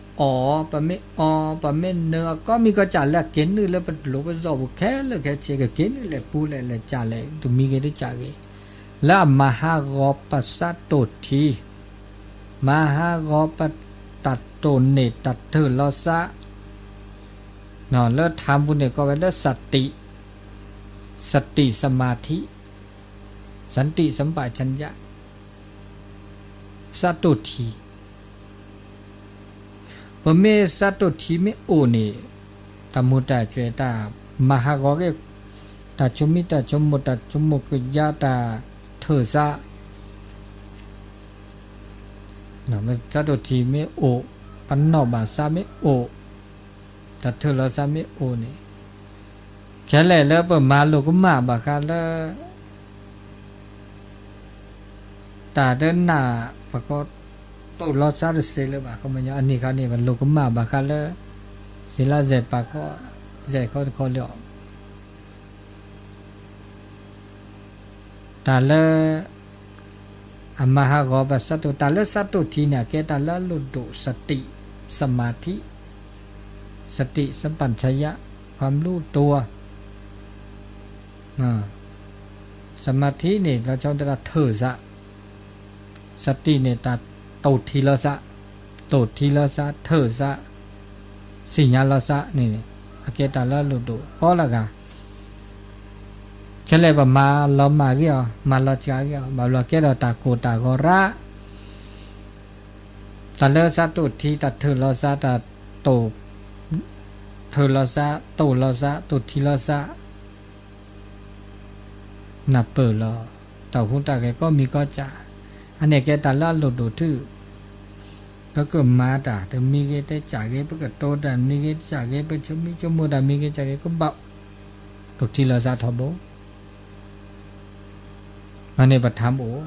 အီၣ် ပမ့ၢ်အီ ပမ့ၢ်နၢၤ ကီၢ်မံၤကီၢ်စးလၢအက့ၤနုာ်လၢပလိၤပစီပူၤခဲလၢာ်ခဲဆ့ ကက့ၤနုာ်လဲၤပူၤလဲၤလဲၤကၢ်လဲၣ် တမံၤဂ့ၤတကၢ်ဂ့ၤ, လၢအမၤဟးဂီၤပသးတိၢ်ထံ, မၤဟးဂီၤပတၢ်တိၢ်န့ၢ်တၢ်ထၢၣ်လီၤသး, လၢထါပူၤန့ၣ် ကိးဝဲလၢ သတိ, သတိ သမာဓိ, စတိ သမ်ပชัญญะ, သးတိၢ်ထံ ပမ့ၢ်သးတိၢ်ထံမ့ၢ်အိၣ်န့ၣ် တၢ်မူၤတၢ်ကွဲး တၢ်မၤဟးဂီၤက့ၤ တၢ်ဆိမိၣ်တၢ်ဆိကမိၣ် တၢ်ဆိကမိၣ်ကယါ တၢ်ထၢၣ်သး သးတိၢ်ထံမ့ၢ်အိၣ်, ပနီၣ်ဘၣ်သးမ့ၢ်အိၣ်, တၢ်ထၢၣ်လီၤသးမ့ၢ်အိၣ်န့ၣ်, ခဲလၢာ်လၢပမၤလိာ်ကမၣ်ဘၣ်ဃးလၢ တၢ်တနၢ်ပကီ တိၢ်လီၤသးတစဲးလၢၤဘၣ် ကမညီ အန့ၣ်ခါန့ၣ် ပလိာ်ကမၣ်ဘၣ်ဃးလၢ စံးလၢစဲးပာ်ခီ စဲးခီတခီလၢအီၤ တၢ်လၢ အမၤဟးဂီၤပသးတိၢ် တၢ်လၢသးတိၢ်ထံန့ၣ် အကဲတၢ်လၢအလိၣ်ဒိၣ် သတိ, သမာဓိ, သတိ သမ်ပชัญญะ ความรู้ตัว, သမာဓိန့ၣ် လီၤဆီဒၣ်တၢ်ထၢၣ်သး, သတိန့ၣ် တၢ်တိၢ်ထံလီၤသး, တိၢ်ထံလီၤသး ထၢၣ်သး, သ့ၣ်ညါလီၤသးန့ၣ် အကဲတၢ်လၢအလိၣ်ဒိၣ်ကီလၢအဂၤ ခဲလၢာ်ပမၤလီၤမၢ်ဂ့ၤအီၤ မၤလီၤစှၤဂ့ၤအီၤ ဘၣ်ဘျီကဲထီၣ်တၢ်ကိၢ်တၢ်ဂီၤရၣ်, တၢ်လၢသးတိၢ်ထံ တၢ်ထၢၣ်လီၤသး တၢ်တိၢ် ထၢၣ်လီၤသး တိၢ်လီၤသး တိၢ်ထံလီၤသး နၢ်ပၢၢ်လီၤ တၢ်ဟူးတၢ်ဂဲၤကီၢ်မံၤကီၢ်စဲၣ်, အန့ၣ်ကဲတၢ်လၢအလိၣ်ဒိၣ်ထူၣ်, ပကမၤတၢ်တမံၤဂ့ၤတကၢ်ဂ့ၤ ပကတိၤတၢ်တမံၤဂ့ၤတကၢ်ဂ့ၤ ပဆိမိၣ်ဆိကမိၣ်တၢ်မံၤဂ့ၤတကၢ်ဂ့ၤ ကဘၣ်တိၢ်ထံလီၤသးထီဘိ အန့ၣ်ပထါဘိၣ်,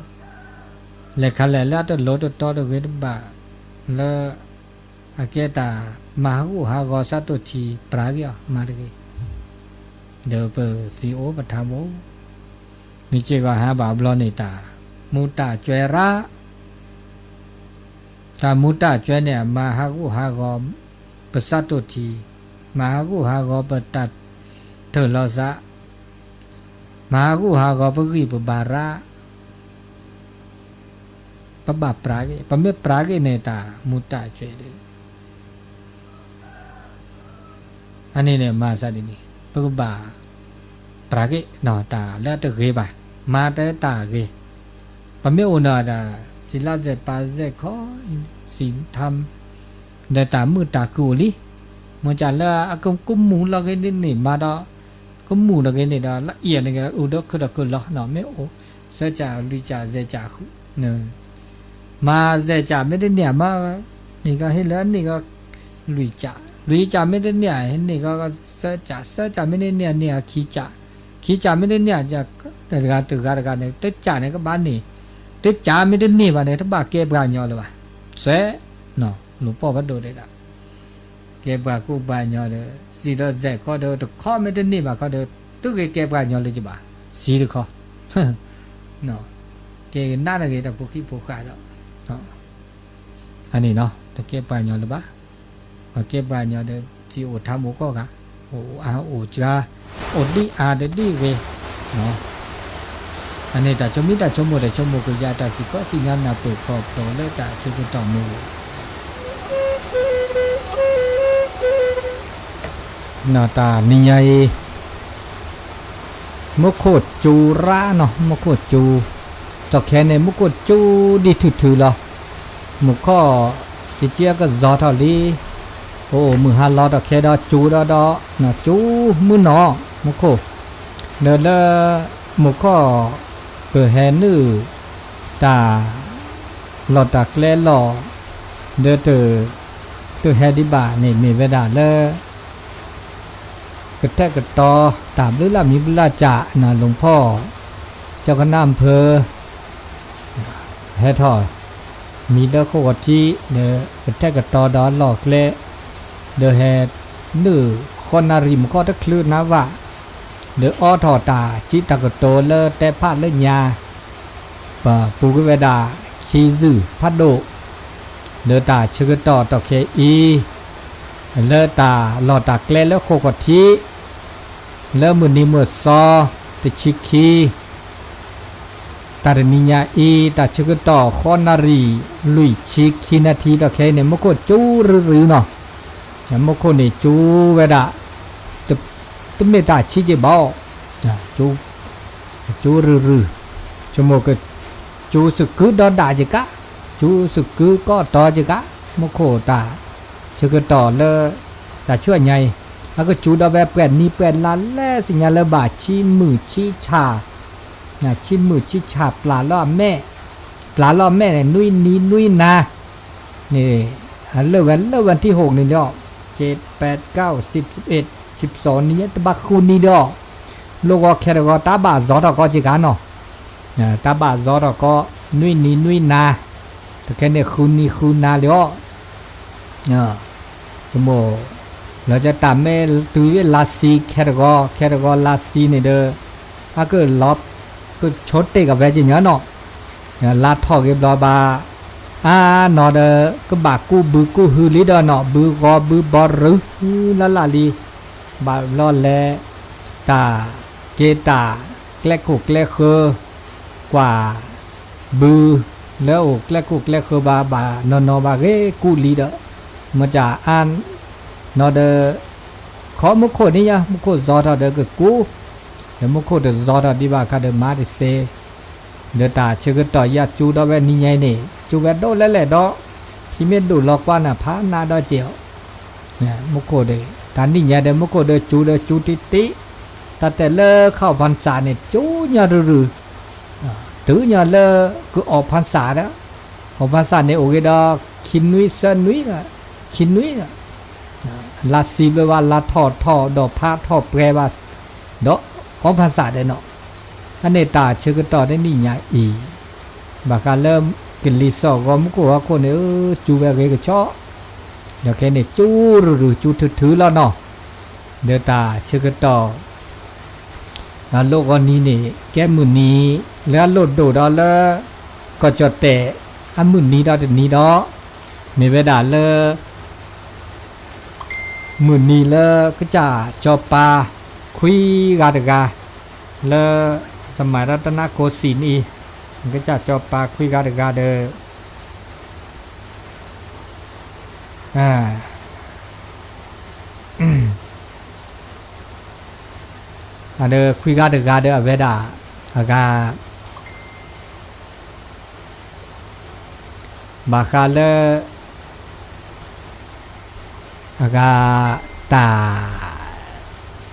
လဲၤခါလဲၣ်လၢအတလိၤတတီတဂ့ၤတဘၣ်, လၢ အကဲတၢ်မၤဟးဂူာ်ဟးဂီၤသးတိၢ်ထံ ပြးက့ၤအီၤ မၤတဂ့ၤ, ဒီးပသံအိၣ်ပထါဘိၣ်, မ့ၢ်စ့ၢ်ကီးဟးဘၣ်ဘျီန့ၣ် တၢ်မူၤတၢ်ကွဲးရၣ်, တၢ်မူၤတၢ်ကွဲးန့ၣ် မၤဟးဂူာ်ဟးဂီၤ ပသးတိၢ်ထံ, မၤဟးဂူာ်ဟးဂီၤပတၢ်ထၢၣ်လီၤသး မၤဟးဂူာ်ဟးဂီၤပဂံၢ်ပဘါရၣ်, ပဘၣ်ပြးက့ၤ, ပမ့ၢ်ပြးက့ၤန့ၣ် တၢ်မူၤတၢ်ကွဲးဒီး အန့ၣ်န့ၣ် မၤသးဒ်န့ၣ် ပကဘၣ်ပြးက့ၤ တၢ်လၢအတဂ့ၤဘၣ်, မၤတၢ်တၢ်ဂ့ၤ, ပမ့ၢ်အိၣ်ဒီးတၢ် စံးလၢစဲးပာ်စဲးခီ, စံးထါ ဒီးတၢ်မုာ်တၢ်ခုၣ်အိၣ်လံ, မ့ၢ်ကၢ်လၢအကမူၣ်လီၤဂ့ၤန့ၣ်န့ၣ် မၤဒီး ကမူၣ်လီၤဂ့ၤန့ၣ်ဒီး လၢအံၤန့ၣ် အိၣ်ဒီးခုၣ်ဒီးခုၣ်လီၤ, မ့ၢ်အိၣ် သၢကးလွံၢ်ကးယဲၢ်ကး, မၤယဲၢ်ကးမ့ၢ်တန့ၢ်ဧါမး, န့ၣ်ကီဟ့ၣ်လၢန့ၣ်ကီ, လွံၢ်ကး, လွံၢ်ကးမ့ၢ်တန့ၢ်ဧါ ဟ့ၣ်န့ၢ်ကီသၢကး, သၢကးမ့ၢ်တန့ၢ်ဧါန့ၢ်အခံကး, ခံကးမ့ၢ်တန့ၢ်ဧါ, တဂၤတဂၤတဂၤန့ၣ် သၢကးန့ၣ်ကဘၣ်န့ၢ်, သၢကးမ့ၢ်တန့ၢ်ဘၣ်န့ၣ် တဘၣ်ကဲပှၤကညီလၢၤဘၣ်, စဲး, လူၤပိာ်ဖးဒိၣ်ဒဲးဒၣ် ကဲပှၤကူၣ်ပှၤကညီဒီး စံးဒီးယဲၢ်ခီဒီး တခီမ့ၢ်တန့ၢ်ဘၣ်ခီဒီး သုဂ့ၤကဲပှၤကညီလၢၤဘၣ်, စံးတခီ, ကဲကနၣ်တဂ့ၤတၢ်ဖိခံဖိဃာ်ဒီး, အန့ၣ်နီၤ တကဲပှၤကညီလၢၤဘၣ်, ပှၤကဲပှၤကညီဒီး စံးအိၣ်ထါမိၢ်ကီၢ်ဂၤ, အိၣ်အါအိၣ်စှၤ, အိၣ်ဒံၣ်အါဒီးဒံၣ်ဂ့ၤ, အန့ၣ်တၢ်ဆိမိၣ်တၢ်ဆိကမိၣ်ဒီး ဆိကမိၣ်ကယၤတၢ်စံးကီးစံးညါနၢ်ပၢၢ်ခီဖျိလၢတၢ်ဆၢကတီၢ်မုၢ် နီၢ်တၢ်နံၤညါအံၤ, မူခိၣ်စူၤရၣ်နီၤ မူခိၣ်စူၤ, တၢ်ခဲန့ၣ် မူခိၣ်စူၤဒံးထုးထုးလီၤ, မုၢ်ခီၣ် ကကဲကစီၤထီၣ်လံ, အိၣ်အိၣ်မုၢ်ဟါလီၤတၢ်ခဲဒီးစူၤဒီးဒီး, စူၤမုၢ်နီၤ မူခိၣ်, ဒီးလၢ မုၢ်ခီၣ် ပဟဲနုာ် တၢ် လီၢ်တၢ်ကျဲလီၢ်, ဒီးတ သုးဟဲဒံးဘၣ်န့ၣ် မ့ၢ်ဝဲဒၣ်လၢ ကထဲးကတီၤ တၢ်ဘျုးလၢ်မံၤဘျုးလၢ်စၢ် နီၢ်လူၤဖီၣ် ကၠီကနၣ်ဖၢ ဟဲထီၣ် မံၤလၢဃိၣ်ကီၤထံး ဒီးကထဲးကတီၤဒီးလီၢ်ကျဲ, ဒီးဟဲနုာ်ဃီနၣ်ရံၣ်မုၢ်ခီၣ်တချုးနၤဘၣ်, ဒီးအိးထီၣ်တၢ်စံးတၢ်ကတိၤလၢတဲဖးလၢညါ ပပူၤက့ၤဝဲဒၣ် ခံစုၣ်ဖးဒိၣ်, လၢတၢ်ဆၢကတီၢ်တၢ်ခဲအံၤ, လၢတၢ်လီၢ်တၢ်ကျဲလၢဃိၣ်ကီၤထံး, လၢမုၢ်နံၤမုၢ်သီ တဆံခံ, တၢ်တနံၤညါအံၤ တၢ်ဆၢကတီၢ်ဃိးနၣ်ရံၣ် လွံၢ်ဆံခံနၣ်ထံတၢ်ခဲအံၤန့ၣ် မူခိၣ်စူၤရုၢ်ရုၢ်နီၤ, မူခိၣ်န့ၣ်စူၤဝဲဒၣ် တမ့ၢ်တၢ်ဆံးက့ၤဘၣ်, စူၤရုၢ်ရုၢ်, ဆိကမိၣ်က စူၤစကုဒီဒၣ်ကကး, စူၤစကုကီၢ်တီကကး, မူခိၣ်တၢ်ဆၢကတီၢ်လၢ တၢ်ဆူညါအံၤ, အကစူၤဒီးဝဲပှဲၤနံၤပှဲၤလါလဲၣ် သ့ၣ်ညါလၢဘၣ်ဆံမုၢ်ဆံဆၣ်, ဆံမုၢ်ဆံဆၣ်ပျၢ်လီၤအမဲာ်, ပျၢ်လီၤအမဲာ်န့ၣ် နွံနံၤနွံနၤ န့ၣ်, လၢဝဲလၢဝဲထံၣ်ဟိၣ်န့ၣ်လီၤ, ကၠ့ပဲးကၢ်အိၣ်စံးပ့း စံးပစီနံၤ တဘၣ်ဃုနံၤဒီး, လိၣ်ဂီၤခဲတဂီၤ တၢ်ဘၣ်အစီထီၣ်ကီးက့ၤကါနီၤ, တၢ်ဘၣ်အစီထီၣ်ကီး နွံနံၤနွံနၤ, တခဲန့ၣ်ဃုနံၤဃုနၤလီၤ ဆိကမိၣ်, လီၤကတၢ်မ့ၢ်တုၤလၢလါဆံခဲတဂီၤ ခဲတဂီၤလါဆံန့ၣ်ဒီး, အကလီၤ, ကဆိတ့ၢ်ကဝဲကညီနီၤ, လါထီၣ်ဂ့ၤဘျီဘၣ်, အါနီၤဒီး ကဘၣ်ကူၣ်ဘုကူၣ်ဟုလံဒီးနီၤ ဘုဂီၤဘုဘီရုလၢ်လၢ်လံ, ဘၣ်ဘျီလဲၤ, တၢ်က့ၤတၢ်ကျဲခိၣ်ကျဲဃၢၤ, ကွၢ် ဘု လၢအိၣ်ကျဲခိၣ်ကျဲဃၢၤဘၣ် ဘၣ်နီၢ်နီၢ်ဘၣ်ဂ့ၤကူၣ်လံဒီး, မ့ၢ်တၢ်အါနီၤဒီး, ခီမူခိၣ်န့ၣ်ညါ မူခိၣ်စီၤထီၣ်ဒီးကကူၣ်, ဒီးမူခိၣ်တစီၤထီၣ်ဒံးဘၣ်ခါဒီးမၤတစ့, ဒီးတၢ်ဆၢကတီၢ်ယါစူၤဒီးဝဲနံၤညါအံၤန့ၣ် စူၤဝဲဒိၣ်လဲၣ်လဲၣ်ဒီး, ထံမ့ၢ်ဒိၣ်လီၤကွၢ်နၤဖးနးဒီးက့ၤအီၤ မူခိၣ်ဒီး တၢ်နံၣ်ညါဒီးမူခိၣ်ဒီးစူၤဒီးစူၤတံၢ်တံၢ်, တၢ်တဲလၢခါအီၣ်ဖၣ်စၣ်န့ၣ် စူၤညီရုၢ်ရုၢ်, တုၤညီလၢကအီၣ်ဖၣ်စၣ်ဒီး, အီၣ်ဖၣ်စၣ်န့ၣ်အိၣ်ဂ့ၤဒီး ခံနွံသၢနွံ, ခံနွံ, လါစံးဘျီဘၣ် လါထီၣ်ထီၣ်ဒီးဖးထီၣ်ပှဲၤဘၣ်, ဒီးအီၣ်ဖၣ်စၣ်ဒီးနီၤ, အန့ၣ်တၢ်ဆၢကတီၢ်တနံၣ်ညါအံၤ, ဘၣ်ဃးလၢ ကလံၤစိးဂီၤမူခိၣ်ဟီၣ်ခိၣ်န့ၣ် စူၤဝဲဂ့ၤကဆီ, ဒီးခဲန့ၣ် စူၤရုၢ်ရုၢ်စူၤထုးထုးလီၤနီၤ, ဒီးတၢ်ဆၢကတီၢ် အလိၣ်ဂီၤနံၤန့ၣ် ကဲမုၢ်နံၤ လၢအလိၣ်ဒိၣ်ဒီးလၢ ကီၢ်ကၠီၣ်တဲာ် အမုၢ်နံၤဒီးတနံၤဒီး မ့ၢ်ဝဲဒၣ်လၢ မုၢ်နံၤလၢကစၢ်စီၤပၤ ခွံဂၤတဂၤ လၢ စမၤရတနၢ်ကိးစံၣ်နံၤ ကစၢ်စီၤပၤခွံဂၤတဂၤဒီး အဒီးခွံဂၤတဂၤဒီးအဝဲဒၣ် အဂၤ ဘၣ်ဃးလၢ အဂၤ တၢ်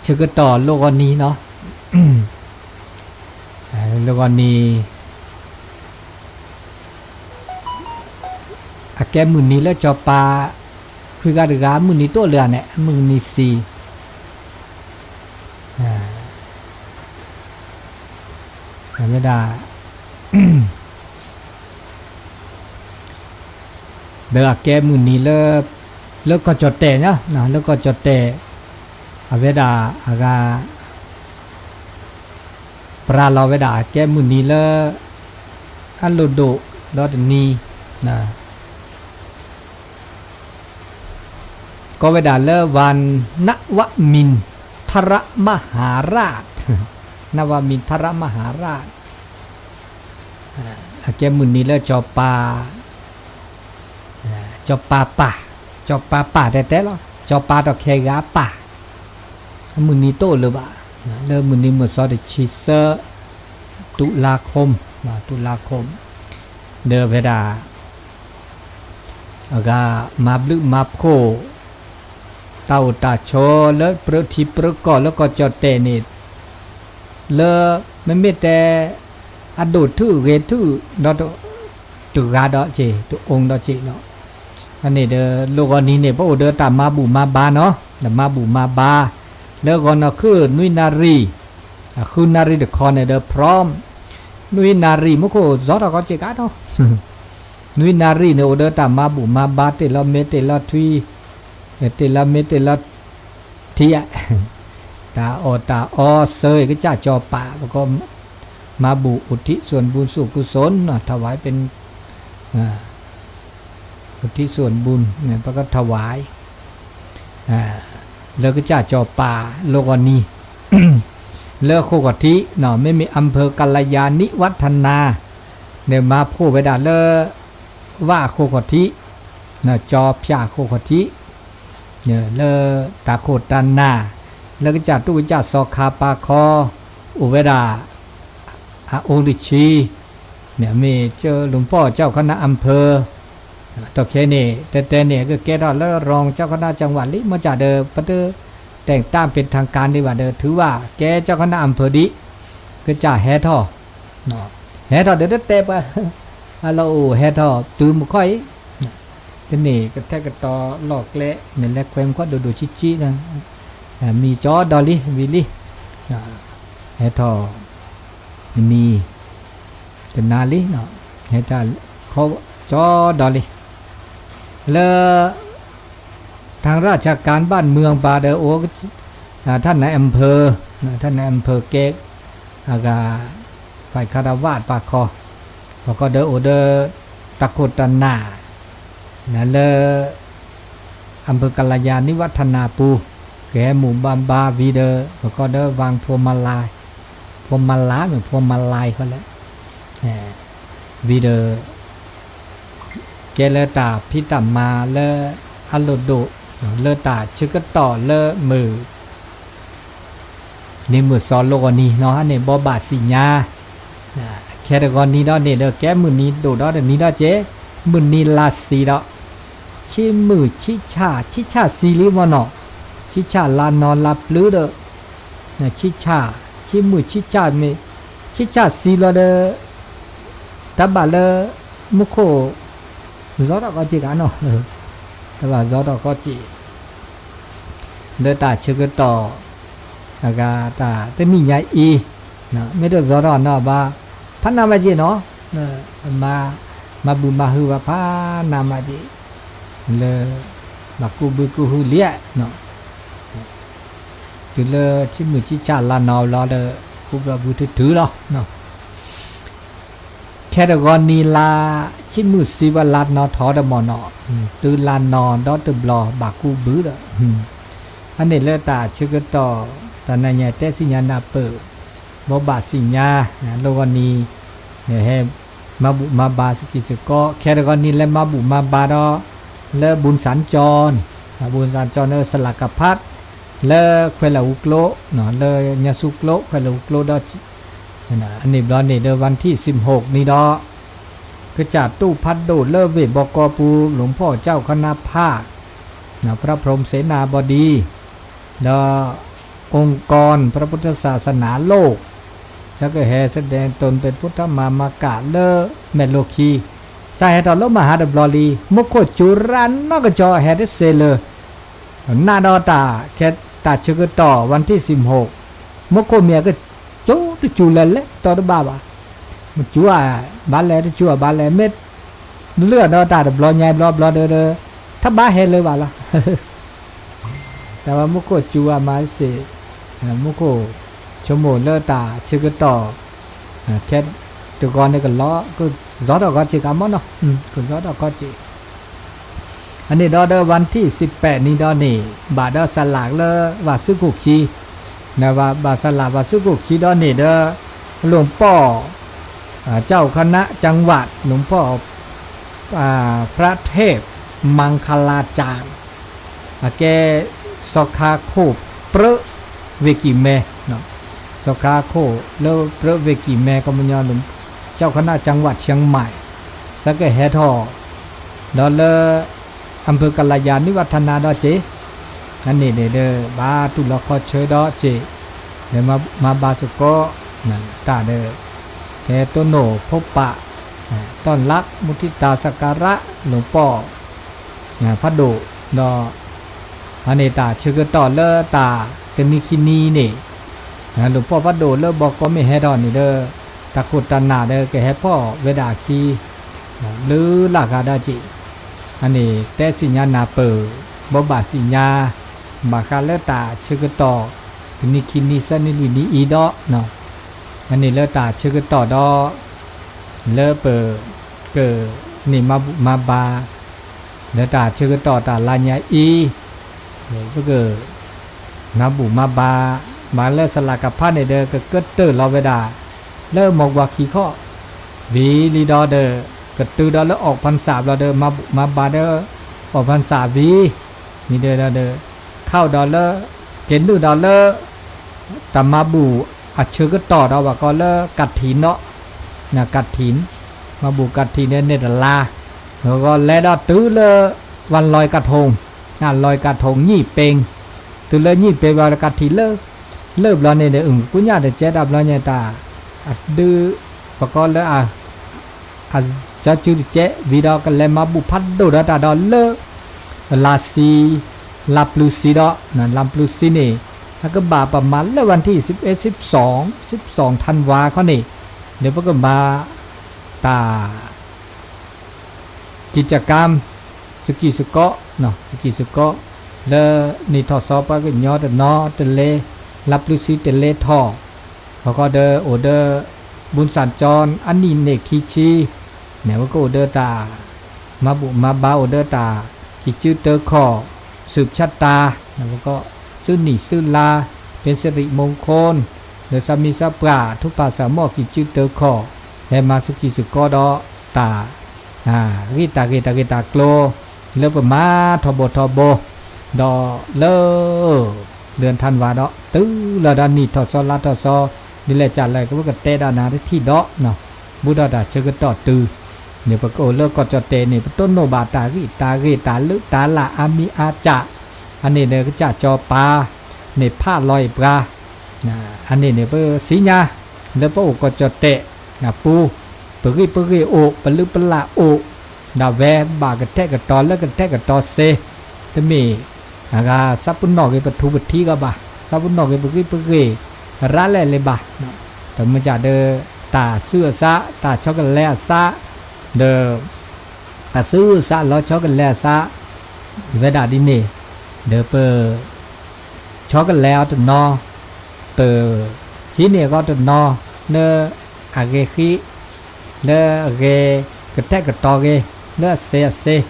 ဆၢကတီၢ်လိၣ်ဂီၤနံၤနီၤ, လိၣ်ဂီၤနံၤ ကဲမုၢ်နံၤလၢစီၤပၤ ခွံဂၤတဂၤ မုၢ်နံၤတအိၣ်လၢၤန့ၣ် မုၢ်နံၤသံ ဝဲဒၣ် ဒီးအကဲမုၢ်နံၤလၢ လၢကီၢ်ကၠီၣ်တဲာ်, လၢကီၢ်ကၠီၣ်တဲာ် အဝဲဒၣ်အဂၤ ပြးလီၤဝဲဒၣ်အကဲမုၢ်နံၤလၢ အလိၣ်ဒိၣ်ဒီတနံၤ ကိးဝဲဒၣ်လၢ ဝၤနဝမိၼ်ထရမဟၤရၢတ်ၣ်, နဝမိၼ်ထရမဟၤရၢတ်ၣ်, အကဲမုၢ်နံၤလၢစီၤပၤ စီၤပၤပၢ်, စီၤပၤပၢ်တဲတဲလီၤ, စီၤပၤဒီးခဲဂၤပၢ်, မုၢ်နံၤတအိၣ်လၢၤဘၣ်, လၢမုၢ်နံၤမုၢ်သီတဆံသၢ တုၤလါခိၣ်, တုၤလါခိၣ်, ဒီးဝဲဒၣ် အဂၤမၤဘျုးမၤဖှိၣ် တၢ်အိၣ်တၢ်ဆိးလၢပြၢထံပြၢကီၢ်လၢကီၢ်ကၠီၣ်တဲာ်န့ၣ် လၢမ့မ့ၢ်တဲ အဒိၣ်ထူၣ်ဂဲၤထူၣ်ဒီး တဂၤဒီးက့ၤ တအိၣ်ဒီးက့ၤလီၤ. အန့ၣ်ဒီး လီၢ်ဂီၤနံၤန့ၣ် ပအိၣ်ဒီးတၢ်မၤဘူၣ်မၤဘါနီၤ, တၢ်မၤဘူၣ်မၤဘါ လၢဂီၤနီၤခုၣ် နွံနၣ်ရံၣ်, ဃုနၣ်ရံၣ်တခီန့ၣ်ဒီး from နွံနၣ်ရံၣ် မူခိၣ် စီၤထီၣ်ကီးက့ၤကါထီၣ် နွံနၣ်ရံၣ်န့ၣ် အိၣ်ဒီးတၢ်မၤဘူၣ်မၤဘါ တ့ၢ်လီၤမ့ၤတ့ၢ်လီၤထွံ, တ့ၢ်လီၤမ့ၤတ့ၢ်လီၤထံ, တၢ်အီၣ်တၢ်အီစၢၤကစၢ်စီၤပၤ ပကီး မၤဘူၣ် อุทิศส่วนบุญส่วนกุศล ถวายเป็น อุทิศส่วนบุญ ပကီး ถวาย လၢကစၢ်စီၤပၤ လီၢ်ဂီၤနံၤ လၢအဃိးခီၣ်ထံး မ့မ့ၢ် อำเภอกัลยาณิวัฒนา န့ၣ် မၤဖှိၣ်ဝဲဒၣ်လၢ ဝၣ်အဃိးခီၣ်ထံး, ကၠီဖၠၣ်အဃိးခီၣ်ထံး, လၢတၢ်ခိၣ်တၢ်နၢ် လၢကစၢ်တူၢ်ကစၢ်စီၤခါပၤခီ အိၣ်ဝဲဒၣ် အအိၣ်တဆံ မ့ၢ် หลวงพ่อเจ้าคณะอำเภอ တီၢ်ခဲန့ၣ် တဲတဲန့ၣ် ကကဲထီၣ်လၢ รองเจ้าคณะจังหวัด လံ မ့ၢ်ကဒီး ပတတဲတၢ်ပ့ၤထၣ်ကါန့ၣ်ဘၣ်ဒီး ထုးဘၣ်ကဲ เจ้าคณะอำเภอ ဒံး ကစၢ်ဟဲထီၣ် ဟဲထီၣ်ဒီးတတဲပှၤ အလီၢ်အိၣ်ဟဲထီၣ်တုၤမုၢ်ခီၣ်အံၤ တန့ၢ်ကထဲကတီၤလီၢ်ကျဲ နလဲၤကွဲမုၢ်ခီၣ်ဒိၣ်ဒိၣ်ဆံးဆံး မံၤကၠီဒီးလံ ဝံၤလံ ဟဲထီၣ် မံၤ တနၤလံ ဟဲတၢ်ခီကၠီဒီးလံ လၢ ทางราชการบ้านเมือง ဘၣ်ဒီးအိၣ် ท่านนายอำเภอ ท่านนายอำเภอ ကဲ အဂၤ ฝ่ายคารวาส ပာ်ခီ ပာ်ခီဒီးအိၣ်ဒီး တၢ်ခိၣ်တၢ်နၢ် လၢ อำเภอกัลยาณิวัฒนา ပူၤ ကဟဲဘူၣ်ဘါဘါဝံၤဒီး ပာ်ခီဒီး วางพวงมาลัย พวงมาลัย မ့ၢ် พวงมาลัย ဃီလဲၣ် ဝံၤဒီး ကဲလၢတၢ်ဖံးတၢ်မၤလၢအလိၣ်ဒိၣ် လၢတၢ်ဆၢကတီၢ်လၢမုၢ် နံၤမုၢ်သီလီၢ်ဂီၤနံၤနီၤ ဟဲန့ၣ် ဘိးဘၣ်သ့ၣ်ညါ ခဲတဂီၤနံၤဒီးန့ၣ်ဒီး ကဲမုၢ်နံၤဒိၣ်ဒီးတနံၤဒီးက့ၤ မုၢ်နံၤလါသံဒီး ဆံမုၢ်ဆံဆၣ် ဆံဆၣ်သံလံမ့ၢ်နီၤ ဆံဆၣ်လါနီၤလါပျုၤဒီး ဆံဆၣ် ဆံမုၢ်ဆံဆၣ်မ့ၢ် ဆံဆၣ်သံလီၤဒီး တၢ်ဘၣ်လၢ မူခိၣ် စီၤထီၣ်ကီးက့ၤကါနီၤ တၢ်ဘၣ်စီၤထီၣ်ကီးက့ၤ လၢတၢ်ဆၢကတီၢ် အဂၤတၢ်တနံၣ်ညါအံၤ မ့ၢ်တစီၤထီၣ်နီၤဘၣ် ဖးနးမးက့ၤနီၤ မၤဘူၣ်မၤဟုၣ်ဘၣ်ဖးနးမးက့ၤ လၢ ဘၣ်ကူးဘုကူးဟုလံ တုၤလၢဆံမုၢ်ဆံဆၣ်လါနီၤလီၤဒီး ကူးဘုကူးဟုတုၤလီၤ ခဲတဂီၤနံၤလါ ဆံမုၢ်သံဝဲလါနီၤထီဒီးမ့ၢ်နီၤ တုၤလါနီၤဒီးတဘျီဘၣ်ကူးဘုဒီး အန့ၣ်လၢတၢ်ဆၢကတီၢ် တၢ်နါညါတဲသ့ၣ်ညါနၢ်ပၢၢ် ဘိးဘၣ်သ့ၣ်ညါ လီၢ်ဂီၤနံၤ ဟဲ မၤဘူၣ်မၤဘါစကံစကီး ခဲတဂီၤနံၤလၢမၤဘူၣ်မၤဘါဒီး လၢဘူၣ်စၣ်ကၠီၣ် ဘူၣ်စၣ်ကၠီၣ်န့ၣ် စလၢကဖး လၢခွဲးလၢာ်အူကျိ လၢညါဆူကျိ ခွဲးလၢာ်အူကျိဒီး အန့ၣ်ဘျီန့ၣ်ဒီး วันที่สิบหก န့ၣ်ဒီး ကစၢ်တူၢ်ဖးဒိၣ်လၢဝ့ၢ်ဘီကီၢ်ပူၤ หลวงพ่อเจ้าคณะภาค พระพรหมเสนาบดี ဒီး องค์กรพระพุทธศาสนาโลก จะก็แห่แสดงตนเป็นพุทธมามากะ လၢမဲာ်လိၤခံ စးဟဲထီၣ်လၢမဟါတဘျီလံ, မူခိၣ်စူၤရၣ်နီၢ်ကစီၤဟဲတစဲးလၢၤ, နးဒီးတၢ်ခဲတၢ်ဆၢကတီၢ် วันที่สิบหก, မူခိၣ်မ့ၢ်အကစူၤတစူၤလဲၤလဲၤတီတဘၣ်ဘၣ်, မ့ၢ်စူၤဧါဘၣ်လဲၤ တစူၤဧါဘၣ်လဲၤ မ့ၢ်လၢအဒီးတၢ်တဘျီညါဘျီဘျီဒီး ထဘၣ်ဟဲလၢၤဘၣ်လီၤ. တၢ်ဝဲမူခိၣ်စူၤအမၤစ့ၢ်, မူခိၣ်ဆိကမိၣ်လၢတၢ်ဆၢကတီၢ် ခဲတဂီၤန့ၣ်ကလီၤ ကစီထီၣ်ခီစ့ၢ်ကမီၢ်နီၤ, ကစီထီၣ်ခီစ့ၢ်. အန့ၣ်ဒီးဒီး วันที่สิบแปด န့ၣ်ဒီးန့ၣ် ဘၣ်ဒီးစးလၢ်လၢ ဘၣ်စုခိၣ်ခံ, ဘၣ်စးလၢ်ဘၣ်စုခိၣ်ခံဒီးန့ၣ်ဒီး လူၤပီၢ် เจ้าคณะจังหวัด လူၤပီၢ် พระเทพมังคลาจารย์ အကဲ စီၤခါခိၣ်ပြၢ ဝ့ၢ်ကံၢ်မဲ, စီၤခါခိၣ်လၢပြၢ ဝ့ၢ်ကံၢ်မဲ ကညီ เจ้าคณะจังหวัดเชียงใหม่ စးကဟဲထီၣ် ဒီးလၢ อำเภอกัลยาณิวัฒนะ ဒီးစ့ၢ်, အန့ၣ်န့ၣ်ဒီး ဘၣ်တူၢ်လီၤခီဆၢဒီးစ့ၢ်, ဒီးမၤဘါသကိး တၢ်ဒီး ကဲတိၢ်နီၣ်ဖိပာ် ต้อนรับ မူထံတၢ်စကၤရ လူၤပီၢ် ဖးဒိၣ် ဒီး အန့ၣ်တၢ်ဆၢကတီၢ်လၢတၢ်တနံၤခံနံၤန့ၣ် လူၤပီၢ်ဖးဒိၣ်လၢဘီကီမ့ၢ်ဟဲထီၣ်န့ၣ်ဒီး တၢ်ခိၣ်တၢ်နၢ်ဒီးကဟဲဖီၣ်ဝဲဒၣ်အခံ လၢလၢ်ဂၤဒၣ်က့ၤ, အန့ၣ်တဲသ့ၣ်ညါနၢ်ပၢၢ် ဘိးဘၣ်သ့ၣ်ညါ ဘၣ်ဃးလၢတၢ်ဆၢကတီၢ် တနံၤခံနံၤသၢနံၤလွံၢ်နံၤအံၤဒီး အန့ၣ်လၢတၢ်ဆၢကတီၢ်ဒီး လၢပကန့ၢ်မၤဘူၣ်မၤဘါ လၢတၢ်ဆၢကတီၢ်တၢ်လါညါအံၤ ပက မၤဘူၣ်မၤဘါ မၤလၢစလၢ်ကဖးန့ၣ်ဒီး ကကတၢၢ်လီၤဝဲဒၣ် လၢမီၢ်ကွၢ်ခံခီ ဝံၤလံဒီးဒီး ကတုၤဒီးလၢအီၣ်ဖၣ်စၣ်ဘျီဒီး မၤဘူၣ်မၤဘါဒီး အီၣ်ဖၣ်စၣ်ဝံၤ န့ၣ်ဒီးဒီး ခါအိၣ်ဒီးလၢ က့ၤနုာ်ဒီးလၢ တၢ်မၤဘူၣ်အဆၢကတီၢ်ဒီး ဘၣ်ကီးလၢကၣ်ထံၣ်နီၤ ကၣ်ထံၣ် မၤဘူၣ်ကၣ်ထံၣ်န့ၣ်န့ၢ်တလါ ဂီၤလဲၤဒီးတုၤလၢ วันลอยกระทง วันลอยกระทง ညိၣ်ပ့ တုၤလၢညိၣ်ပ့ဘျီကၣ်ထံၣ်လၢ လၢဘျီန့ၣ်ဒီး အုၣ်ကူညၣ်တကဲတၢ်ဘျီညါတၢ် အဒု ပကီးလၢ အကၠီစုတကဲ ဝံၤဒီးကလဲၤမၤဘူၣ်ဖးဒိၣ်ဒီးတၢ်ဒီးလၢ လါဆံ လါပျုၤဆံဒီး လါပျုၤဆံန့ၣ် အကဘၣ်ပမၤလၢ วันที่สิบเอ็ด สิบสอง สิบสองธันวาခီန့ၣ် ဒီးပကမၤ တၢ် กิจกรรม စကံၢ်စကီး စကံၢ်စကီး လၢနံၣ်ထီၣ်စီၤပှၤကညီတနီၤတလဲ လါပျုၤဆံတလဲထီၣ် ဘၣ်ဃီဒီးအိၣ်ဒီး บุญสัญจร အနံၣ်န့ၣ်ခံဆံ န့ၣ်ဝဲကအိၣ်ဒီးတၢ် မၤဘူၣ်မၤဘါအိၣ်ဒီးတၢ် ဟံးစုတၢခီၣ် สืบชะตา န့ၣ်ဝဲကီး စုနံၣ်စုလါ เป็นสิริมงคล ဒီးသးမံသးပှၢ် ထူးပာ်စၢ်မီၢ်ဟံးစုတၢခီၣ် ဟဲမၤစကံၢ်စကီးဒီးတၢ် ဂံၢ်တၢ်ဂ့ၢ်တၢ်ဂ့ၢ်တၢ်ကျိၤ လၢပမၤထီဘိထီဘိ ဒီးလၢ เดือนธันวาဒီး တုၤလီၤဒီးနံၣ်ထီၣ်စီၤလါထီၣ်စီၤ ဒ်လဲၣ်ကလဲၣ် ကဘၣ်ကတဲဒၣ်နၤတထံၣ်ဒီး ဘူးထီၣ်တၢ်ဆၢကတီၢ်တုၤ န့ၣ်ပကအိၣ်လၢကီၢ်ကၠီၣ်တဲာ်န့ၣ် ပတိၢ်နီၣ်ဘၣ်တၢ်ဂံၢ်တၢ်ဂ့ၢ်တၢ်လုၢ်တၢ်လၢ်အါမံၤအါကၠၢ် အန့ၣ်ဒီးကစၢ်စီၤပၤ န့ၣ်ဖးလီၤအံၤပှၤ အန့ၣ်န့ၣ် ပသ့ၣ်ညါ လၢပအိၣ်ကီၢ်ကၠီၣ်တဲာ် အပူၤ ပဂံၢ်ပဂ့ၢ်အိၣ် ပလုၢ်ပလၢ်အိၣ် ဒၣ်ဝဲဘၣ်ကထဲးကတီၤလၢကထဲးကတီၤစ့ တမ့ၢ် အဂၤဆၣ်ပနီၣ်ဂ့ၤ ပထူပထံကီးဘၣ် ဆၣ်ပနီၣ်ဂ့ၤ ပဂံၢ်ပဂ့ၢ် ရၤလဲၣ်လၢၤဘၣ် တမ့ၢ်ကဒီး တၢ်စုအစး တၢ်ဆီကလဲအစး ဒီး အစုအစးလီၤဆီကလဲအစး ဝဲဒၣ်ဒ်န့ၣ် ဒီးပ ဆီကလဲအီၤတနီၤ ပဟံးန့ၢ်အဂီၢ်တနီၤ လၢအဂဲၤဃံ လၢအဂဲၤကတဲာ်ကတီၤဂ့ၤ လၢအစဲးအစဲး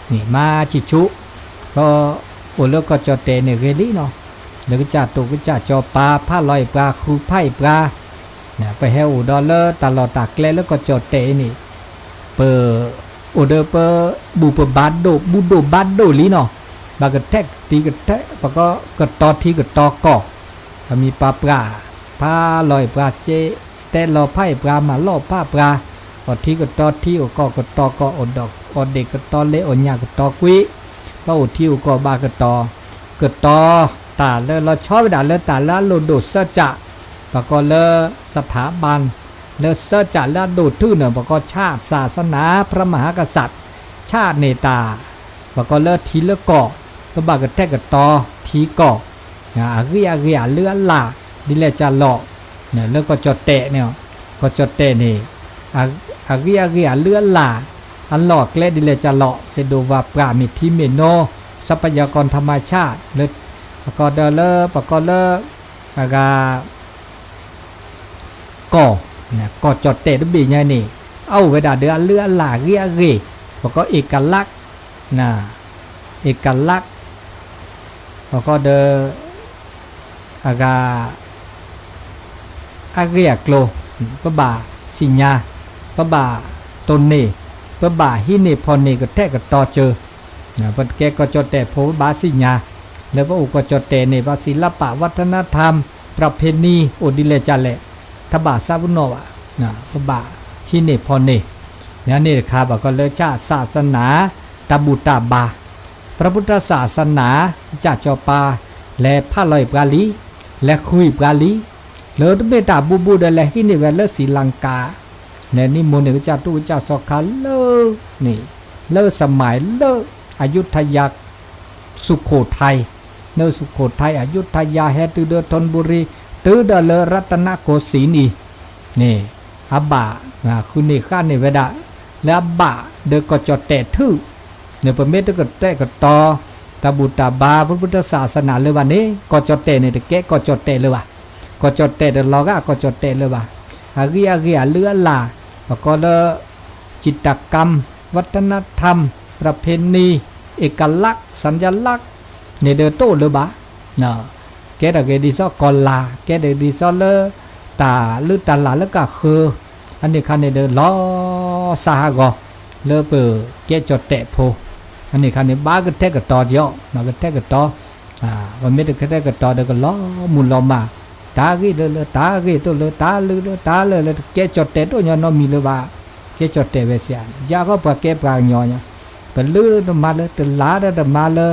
န့ၣ်မၤဆံၣ်ဆူၣ် ဒီးအိၣ်လၢကီၢ်ကၠီၣ်တဲာ်န့ၣ်ဂ့ၤလံနီၤ လၢကစၢ်တိာ်ကစၢ်ကၠီၤပၤဖးလီၤအံၤပှၤဃုဖးအံၤပှၤ ပဟဲအိၣ်ဒီးလၢတၢ်လီၢ်တၢ်ကျဲလၢကီၢ်ကၠီၣ်တဲာ်အံၤန့ၣ် ပအိၣ်ဒီးပဘူၣ်ပဘါဒိၣ် ဘူၣ်ဒိၣ်ဘါဒိၣ်လံနီၤ ဘၣ်ကထဲးထံကထဲး ပကကတီၤထံကတီၤကီၢ် ပမံၤပှၤပှၢ် ဖးလီၤအံၤပှၤစ့ တဲလီၤဖးအံၤပှၤ မၤလီၢ်ဖးပှၤ အီၣ်ထံကတီၤထံ အီၣ်ကီၢ်ကတီၤကီၢ် အီၣ်ဒ့ၣ်ကတီၤလဲ အီၣ်ညၣ်ကတီၤကွံ ပအိၣ်ထံအိၣ်ကီၢ်ဘၣ်ကတီၤ ကတီၤတၢ်လၢလီၤဆီဝဲဒၣ်လၢတၢ်လၢအလိၣ်ဒိၣ်စၢကၠး ပကိးလၢ สถาบัน လၢစၢကးလၢအဒိၣ်ထုၣ်န့ၣ် ပကိးဆၣ် ศาสนาพระมหากษัตริย์ ဆၣ်န့ၣ်တၢ် ပကိးလၢထံလၢကီၢ် ပဘၣ်ကထဲကတီၤထံကီၢ် အဂ့ၢ်အဂ့ၢ်အလုၢ်အလၢ် ဒ်လဲၣ်ကလီၤ လၢကီၢ်ကၠီၣ်တဲာ်န့ၣ် ကီၢ်ကၠီၣ်တဲာ်န့ၣ် အဂ့ၢ်အဂ့ၢ်အလုၢ်အလၢ် အလီၢ်အကျဲဒ်လဲၣ်ကလီၤ စ့ဒိးဝၤပြၢ်မ့ၢ်ထံမ့ၢ်နိ ทรัพยากรธรรมชาติ လၢ ပကိးဒီးလၢ ပကိးလၢ အဂၤ ကီၢ် ကီၢ်ကၠီၣ်တဲာ်တဘ့ၣ်ညါန့ၣ် အအိၣ်ဝဲဒၣ်ဒီးအလုၢ်အလၢ်အဂ့ၢ်အဂ့ၢ် ပကိး เอกลักษณ์ เอกลักษณ์ ပကိးဒီး အဂၤ အဂ့ၢ်အကျိၤ ပဘၣ်သ့ၣ်ညါ ပဘၣ်တိၢ်န့ၢ် ပဘၣ်ဟံးန့ၢ်ဖီၣ်န့ၢ်ကထဲကတီၤစၢၤ ပကဲကီၢ်ကၠီၣ်တဲာ်ဖိ ပဘၣ်သ့ၣ်ညါ လၢပအိၣ်ကီၢ်ကၠီၣ်တဲာ်န့ၣ် ပှၤ ศิลปะวัฒนธรรม ประเพณี အိၣ်ဒ်လဲၣ်ကလဲၣ် တဘၣ်သးပနီၣ်ဘၣ် ပဘၣ်ဟံးန့ၢ်ဖီၣ်န့ၢ် န့ၣ်တခါ ပှၤကိးလၢ ศาสนา တၢ်ဘူၣ်တၢ်ဘါ พระพุทธศาสนา ကစၢ်စီၤပၤ လဲၤဖးလီၤအံၤပှၤလံ လဲၤဃုအံၤပှၤလံ လၢတမ့ၢ်တၢ်ဘူၣ်ဘူၣ်ဒီး လဲၤဟံးန့ၢ်ဝဲလၢ ศรีลังกา လဲၤနံၤမိၢ်န့ၢ်ကစၢ်တူၢ်ကစၢ်စီၤခါလၢ န့ၣ် လၢ สมัย လၢ อยุธยา สุโขทัย လၢ สุโขทัย อยุธยา ဟဲတုၤဒီး ธนบุรี တုၤဒီးလၢ รัตนโกสินทร์ အံၤ န့ၣ် အဘၣ် ဃုန့ၢ်ဃၣ်န့ၢ်ဝဲဒၣ် လၢအဘၣ်ဒီးကီၢ်ကၠီၣ်တဲာ်ထုး န့ၣ် ပမ့ၢ်တကတဲာ်ကတီၤ တၢ်ဘူၣ်တၢ်ဘါ พระพุทธศาสนา လၢၤဘၣ်န့ၣ် ကီၢ်ကၠီၣ်တဲာ်န့ၣ် တကဲကီၢ်ကၠီၣ်တဲာ်လၢၤဘၣ် ကီၢ်ကၠီၣ်တဲာ်တလီၤဂာ်ကီၢ်ကၠီၣ်တဲာ်လၢၤဘၣ် အဂ့ၢ်အဂ့ၢ်အလုၢ်အလၢ် ပကိးလၢ จิตรกรรม วัฒนธรรม ประเพณี เอกลักษณ์ สัญลักษณ์ န့ၣ်ဒီးတအိၣ်လၢၤဘၣ် ကဲထီၣ်က့ၤဒ်သိးကီၢ်လၢ် ကဲထီၣ်ဒ်သိးလၢ တၢ်လုၢ်တၢ်လၢ်လၢကဃၢၤ အန့ၣ်ခါန့ၣ်ဒီးလီၤစၢ်ဟးဂီၤ လၢပကဲကၠီၣ်တဲာ်ဖိ အန့ၣ်ခါန့ၣ် ဘၣ်ကထဲကတီၤဒံးအီၤ ကထဲကတီၤ ပမ့ၢ်တကထဲကတီၤဒီးကလီၤမုၢ်လီၤမၢ် တၢ်ဂ့ၢ်လၢလၢ တၢ်ဂ့ၢ်တအိၣ်လၢ တၢ်လုၢ်လၢ တၢ်လၢာ်လၢ တကဲကၠီၣ်တဲာ်တအိၣ်ညီနီတမံၤလၢၤဘၣ် ကဲကၠီၣ်တဲာ်ဝဲစ့ၢ် ယၤဃီပှၤကဲပှၤကညီညါ ပလုၢ်တမၤလၢ တလၢ်တမၤလၢ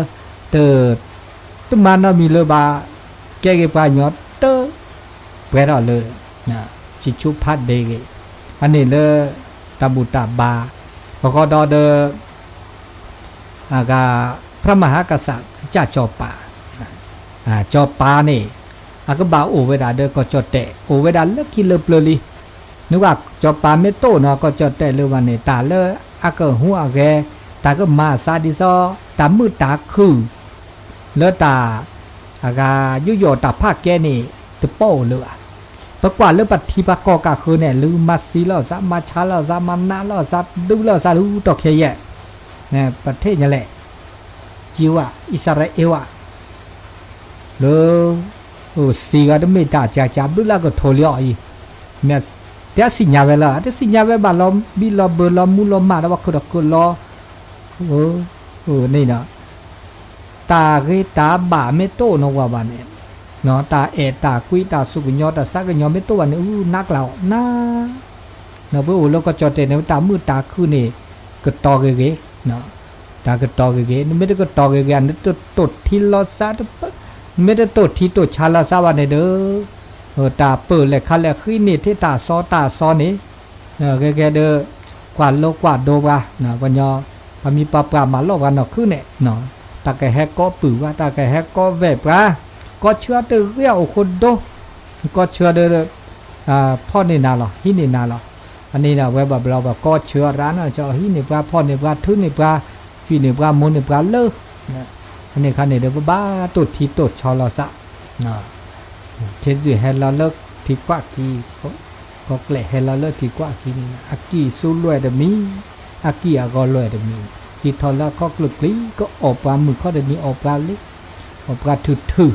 တ တမၤနီတမံၤလၢၤဘၣ် ကဲက့ၤပှၤကညီတ ပှဲၤထီၣ်လၢ ဆံးဆူဖးဒ့ဂ့ၤ အန့ၣ်လၢ တၢ်ဘူၣ်တၢ်ဘါ ပဃီဒီးဒီး အဂၤ พระมหากษัตริย์ ကစၢ်စီၤပၤ စီၤပၤန့ၣ် အကဘၣ်အိၣ်ဝဲဒၣ်ဒီးကီၢ်ကၠီၣ်တဲာ် အိၣ်ဝဲဒၣ်လၢခံလၢပျၢၤလံ နကွၢ်စီၤပၤမ့ၢ်တအိၣ်နီၤ ကီၢ်ကၠီၣ်တဲာ်လၢၤဘၣ်န့ၣ် တၢ်လၢအကဟူးအဂဲၤ တၢ်ကမၤအသးဒ်သိး တၢ်မုာ်တၢ်ခုၣ် လၢတၢ် အဂၤယူးယီၣ်တၢ်ဖးကဲန့ၣ် တပီၣ်အိၣ်လၢၤဘၣ်. ပကွၢ်လၢပထံပကီၢ်ကးဃၢန့ၣ် လူၤမၤသံလီၤသး မၤဆါလီၤသး မၤနးလီၤသး ဒုးလီၤသး လူၤတီၢ်ခဲယဲၢ် ပထ့ၣ်ညါလဲၣ် ကဝ အံၣ်စရ့လးဧ့ဝ လၢ သံဂၤတမ့ၢ်တၢ်ကကးဘျုးလၢကထိးလံအီၤအံၤ မ့ၢ်တဲသ့ၣ်ညါဝဲလၢ တသ့ၣ်ညါဝဲဘၣ်လီၤဘံၣ်လီၤဘၢၤလီၤမူလီၤမၢ်ဒီးပှၤခိၣ်ဒီးခိၣ်လီၤ န့ၣ်ဒီး တၢ်ဂ့ၤတၢ်ဘၣ်မ့ၢ်တအိၣ်နီၢ်ဝဲဘၣ်န့ၣ် တၢ်အဲၣ်တၢ်ကွံတၢ်စူၢ်ကညီၤတၢ်သးကညီၤမ့ၢ်တအိၣ်ဘၣ်န့ၣ် အူနးကျါအီၤနး နပှၤအိၣ်လၢကီၢ်ကၠီၣ်တဲာ်န့ၣ် တၢ်မုာ်တၢ်ခုၣ်န့ၣ် ကတီၤဂ့ၤဂ့ၤ တၢ်ကတီၤဂ့ၤဂ့ၤ နမ့ၢ်တကတီၤဂ့ၤဂ့ၤ နတတိၢ်ထံလီၤသး နမ့ၢ်တတိၢ်ထံတိၢ်ဆးလီၤသးဘၣ်န့ၣ်ဒီး တၢ်ပၢၢ်လဲၤခါလဲၤဃံန့ၢ်ထဲတၢ်စီတၢ်စီန့ၣ် ဂ့ၤဂ့ၤဒီး ကွၢ်လိကွၢ်ဒိပှၤ ပှၤညီ ပှၤမံၤပှၤပှၢ်မၤလီၢ်ပှၤနီၢ်ခုန့ၣ် တၢ်ကဟဲကိးပုၢ်ပှၤ တၢ်ကဟဲကိးဝဲၢ်ပှၤ ကိးဆၢတဂ့ၤအိၣ်ဃိဒိ ကိးဆၢဒီး ဖီၣ်န့ၢ်နၤလီၤ ဟံးန့ၢ်နၤလီၤ အန့ၣ်ဒီးဝဲဘၣ်ဘျီပှၤကိးဆၢရၣ်နီၢ် ဟံးန့ၢ်ပှၤဖီၣ်န့ၢ်ပှၤထုးန့ၢ်ပှၤ ကွံာ်န့ၢ်ပှၤမိၢ်န့ၢ်ပှၤလၢ အန့ၣ်ခါန့ၣ်ဒီး ပဘၣ်တိၢ်ထံတိၢ်ဆီလီၤသး ခ့ယုၢ်ဟဲလီၤလၢထံကွၢ်ခံ ကီၢ်ကျဲးဟဲလီၤလၢထံကွၢ်ခံန့ၣ် အကံၢ်အစိလွဲၢ်တမံၤ အကံၢ်အဂီၤလွဲၢ်တမံၤ ကံၢ်ထီၣ်လၢအခီၣ်ကျၢၢ်ကျံ ကအီၣ်ပှၤမုၢ်ခီတနံၤအီၣ်ပှၤလံ အီၣ်ပှၤထုးထုး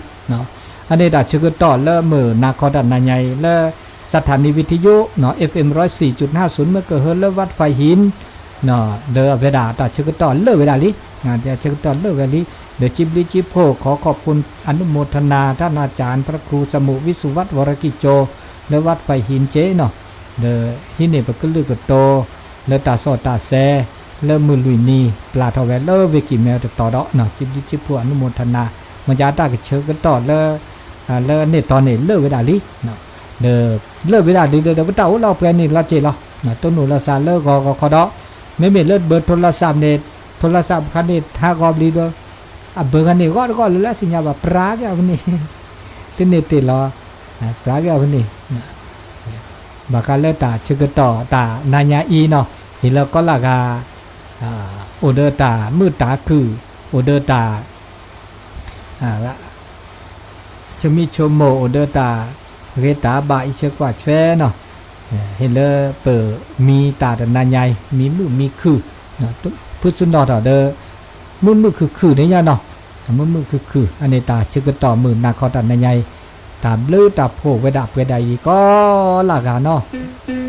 အန့ၣ်တၢ်ဆၢကတီၢ်လၢမုၢ်နၤခီတၢ်နၤညါအံၤလၢ สถานีวิทยุ เอฟเอ็ม ร้อยสี่จุดห้าศูนย์ เมกะเฮิรตซ์ လၢ วัดไฟหิน ဒီးအဝဲဒၣ်တၢ်ဆၢကတီၢ်လၢာ်ဝဲဒၣ်လံ တၢ်ဆၢကတီၢ်လၢာ်ဝဲလံ ဒီးစံးဘျုးစံးဖှိၣ် ขอขอบคุณอนุโมทนาท่านอาจารย์พระครูสมุห์ วิสุวัฒน์ วรกิจโจ လၢ วัดไฟหิน က့နီၤ ဒီးဟံးန့ၢ်ပကလုၢ်ကတိၤ လၢတၢ်စီၣ်တၢ်ဆဲး လၢမုၢ်လွံၢ်နံၤ ပျၢ်ထီၣ်ဝဲလၢဝ့ၢ်ကံၢ်မဲတတီၤဒီး စံးဘျုးစံးဖှိၣ် อนุโมทนา မ့ၢ်ကတၢ်ကဆၢကတီၢ်လၢ လၢန့ၣ်တီၤန့ၣ်လၢာ်ဝဲဒၣ်လံ ဒီးလၢၢ်ဝဲဒၣ်ဒ်ဒီး ပတၢ်အိၣ်လီၤပှဲၤန့ၣ်လီၤစ့ၢ်လီၤ. တိၢ်နီၣ်လီၤသးလၢဂီၤဂီၤခီဒီး မ့မ့ၢ်လၢဘၢထိလီၤသးန့ၣ်, ထိလီၤသးခါန့ၣ် ထါဂီၤဘျံးဒီး အဘၢခါန့ၣ် ဂီၢ်တဂီၢ်လၢလၢအစံၣ်ညါဘၣ် ပြးက့ၤအီၤဖဲန့ၣ်, တန့ၢ်တ့ၢ်လီၤ, ပြးက့ၤအီၤဖဲန့ၣ် ဘၣ်ဃးလၢတၢ်ဆၢကတီၢ်တၢ်နါညါအံၤနီၤ, ဟ့ၣ်လၢကီလၢဂၤ အိၣ်ဒီးတၢ်မုာ်တၢ်ခုၣ်, အိၣ်ဒီးတၢ် ဆိမိၣ်ဆိကမိၣ် အိၣ်ဒီးတၢ်ဂ့ၤတၢ်ဘၣ်အံးဆၢကွၢ်ထွဲနီၤ, ဟ့ၣ်လၢပမံတၢ်တနါညါအံၤ မံမုာ်မံခုၣ်, ဖုသနီၣ်ထီၣ်ဒီး မုာ်မုာ်ခုၣ်ခုၣ်န့ၣ်ညါနီၤ, မုာ်မုာ်ခုၣ်ခုၣ် အန့ၣ်တၢ်ဆၢကတီၢ်မုၢ်နၤခီတၢ်နါညါအံၤ, တၢ်ဘျုးတၢ်ဖှိၣ်ဝဲဒၣ်ပှဲၤဒၣ်အံၤ ကီလၢဂၤနီၤ.